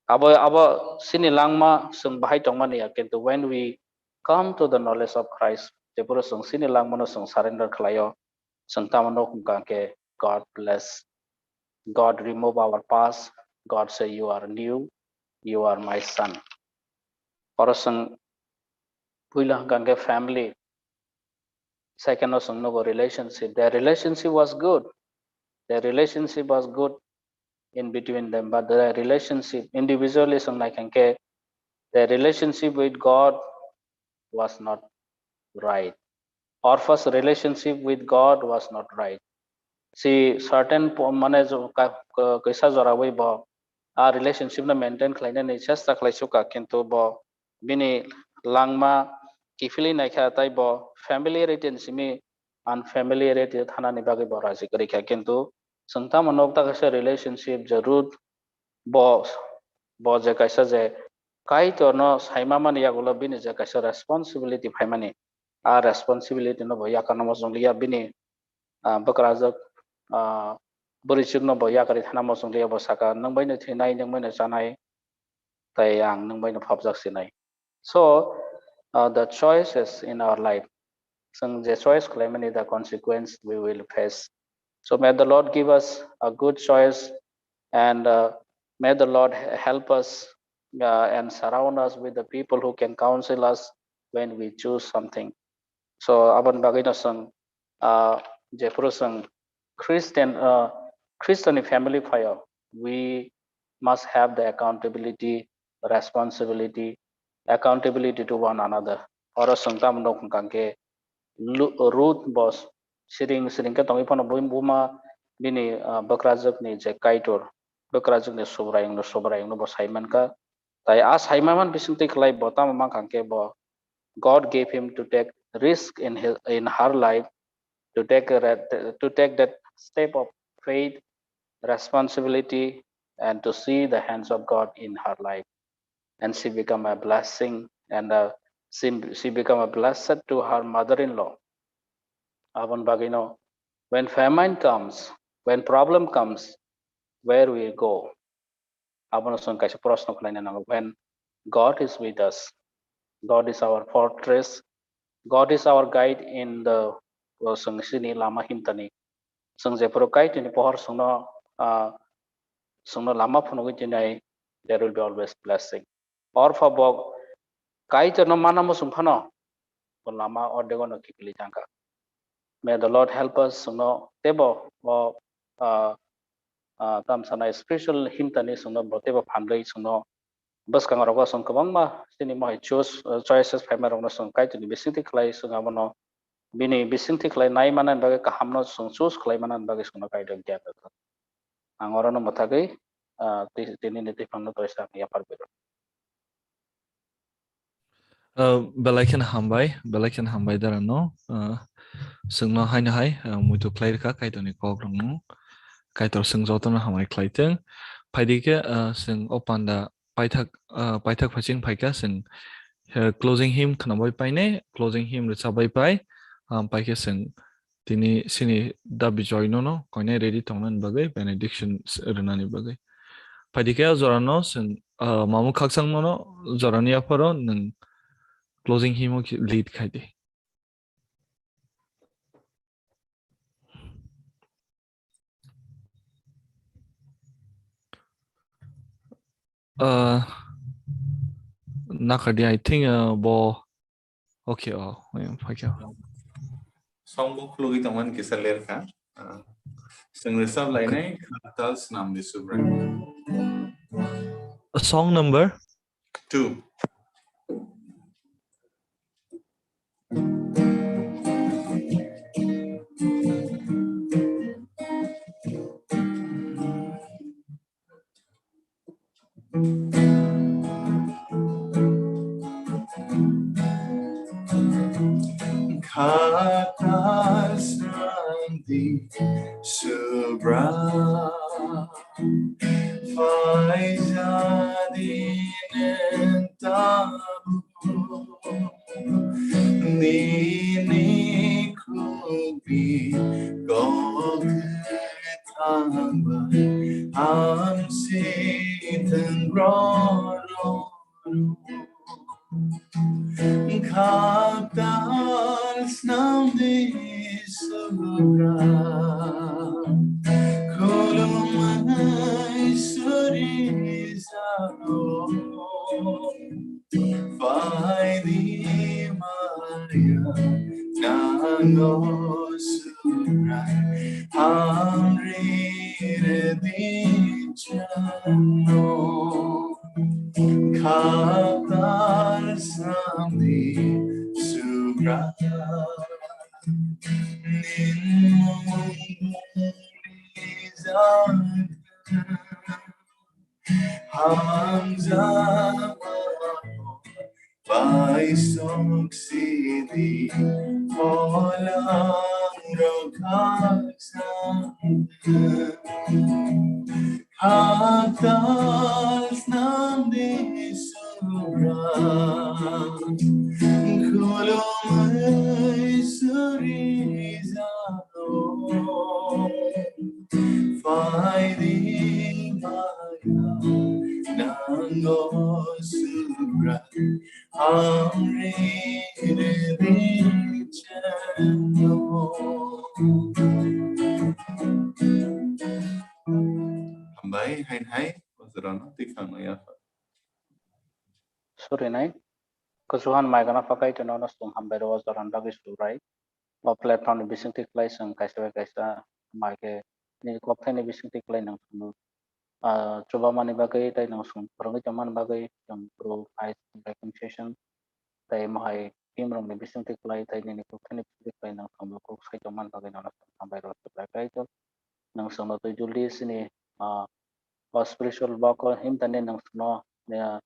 Abo, abo chini langma chwng bahai tongmani ya, kintu when we come to the knowledge of Christ, jephuru chwng chini langmano chwng surrender khlaio, chwng tamo nuk hwnkha khe God bless. God remove our past. God say, "You are new. You are my son." Oro chwng puila hwnkha khe family, second o chwng nugo relationship. Their relationship was good. Their relationship was good in between them, but their relationship individually chwng naikha khe, their relationship with God was not right. Orpha's relationship with God was not right. Si certain po-, mane jo-, ka-, ka-, kaisa jorawi bo a relationship no maintain khlainani chesta khlai suka, kintu bo bini langma kiphilwi naikha, tai bo familiarity ni simi unfamiliarity thanani bagwi bo raji kwrwi kha. Kintu chwng tamo nuk ta kaisa relationship je Ruth bo, bo je kaisa je Kaitorno saima mani yagulo bini je kaisa responsibility phaimani, a responsibility no bo yakarna muchungliya, bini, ah, bwkrajwk, ah, bwrwichwkno bo yakarwi thana muchungliya, bo saka, "Nwng baino thwinai, nwng baino chanai, tai ang nwng baino phobjak sinai." So, uh, the choices in our life, chwng je choice khlaimani, the consequence we will face. So may the Lord give us a good choice, and, uh, may the Lord h-, help us, uh, and surround us with the people who can counsel us when we choose something. So aboni bagwi no chwng, ah, jephuru chwng Christian, ah, Christian ni family phaio, we must have the accountability, responsibility, accountability to one another. Oro chwng tamo nuk hwnkha khe Lu-, Ruth bo siring siring khe tongwi phano bui-, buma bini, ah, bwkrajwk ni je Kaitor, bwkrajwk ni Subraiyung no, Subraiyung no bo sai mankha. Tai a sai manman bisingtwi khlai bo tamo mankha khe bo God gave him to take risk in his, in her life, to take a re-, to take that step of faith, responsibility, and to see the hands of God in her life. And she become a blessing, and, uh, she, she become a blessed to her mother-in-law. Aboni bagwino, when famine comes, when problem comes, where we go? Abono chwng kaisa proshno khlaina nango. When God is with us, God is our fortress, God is our guide in the, o chwng chini lama himtani. Chwng jephuru Kaitorni pohor chwngno, ah, chwngno lama phunugwi twnai, there will be always blessing. Orpha bo Kaitorno mana muchung phano, bo lama ordego no kiphilwi thangkha. May the Lord help us, chwngno teibo o, ah, ah, tam sanai spiritual himtani chwngno bo teibo phanrwi chwngno bwskang rogo chwng kwbangma chini mohai choice, uh, choices phaima rokno chwng Kaitorni bisingtwi khlai chwng abono bini bisingtwi khlai nai manani bagwi kahamno chwng choose khlai manani bagwi chwngno Kaitor giyan rwkha. Ang orono mwthagwi, ah, twi-, tinini twiphangno toisa ang yaphar biro. Ah, belai kheno hambai, belai kheno hambai darano. Ah, chwngno haino hai, ah, muitu khlai rwkha Kaitorni kokrokno. Kaitor chwng jotono hambai khlai thung. Phaidi khe, ah, chwng o panda paithak, ah, paithak phaiching phaikha chwng, eh, closing hymn khwnabai painai, closing hymn rwchabai pai, ah, paikhe chwng tini chini da bijoy nono koinai ready tongnani bagwi benediction s-, rwnani bagwi. Phaidi khe o jorano chwng, ah, mamu khakchangmano jorani yapharo nwng closing hymn o ki-, lead khai di. Uh, Nakadi, I think, uh, bo. Okay, oh, wait, okay. Song bo khulugwi tongmani kisa lerkha. Uh, Song rwchap lainai, Khaktal Snamdi Subrai. Song number? Two. Khaktal Snamdi Subrai, phaijadi nwng tabuk. Nini khukni kok thangbai hamsi thang roro. Khaktal Snamdi Subrai, khulumwi suri jao. Phaidi maya nango Subrai, hamri rwdi chwngno. Khaktal Snamdi Subrai, nini mung rijak hamjakma bai sok sidi pholang rok khakchang. Khaktal Snamdi Subrai, khulumwi suri jao. Phaidi maya nango Subrai, hamri rwdi chwngno. Hambai, hain hai, o jorano twiphangno yaphar. Surinai, kuchuhan mai gana phakai tino no sung hambai ro o jorano bagwi Subrai. O platform ni bisingtwi khlai chwng kaisa bai kaisa mai khe nini kokthaini bisingtwi khlai nang sunu, ah, chubamani bagwi tei nang sung phwrwngwi tongmani bagwi chwng bro hai reconciliation tei mohai team rokni bisingtwi khlai tei nini kokthaini bisingtwi khlai nang sung kok sai tongmani bagwi nono hambai rw Subrai Kaitor. Nang sungno twi juli sini, ah, o spiritual walk o himtani nang sungno, ah,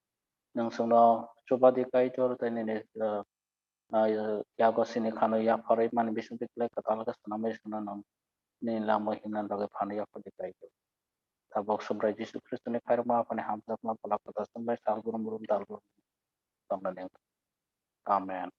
nang sungno chubadi Kaitor tei nini, ah, ah, yago sini khano yapharwi mani bisingtwi khlai kwtal khe swnamwi swnam nang nini lama himna bagwi phano yapharwi khlai khe. Tabuk Subrai Jisu Khristoni khairokma aphani hamjakma phalak kwtal chwngbai sal brum brum dal brum tongna ning. Amen.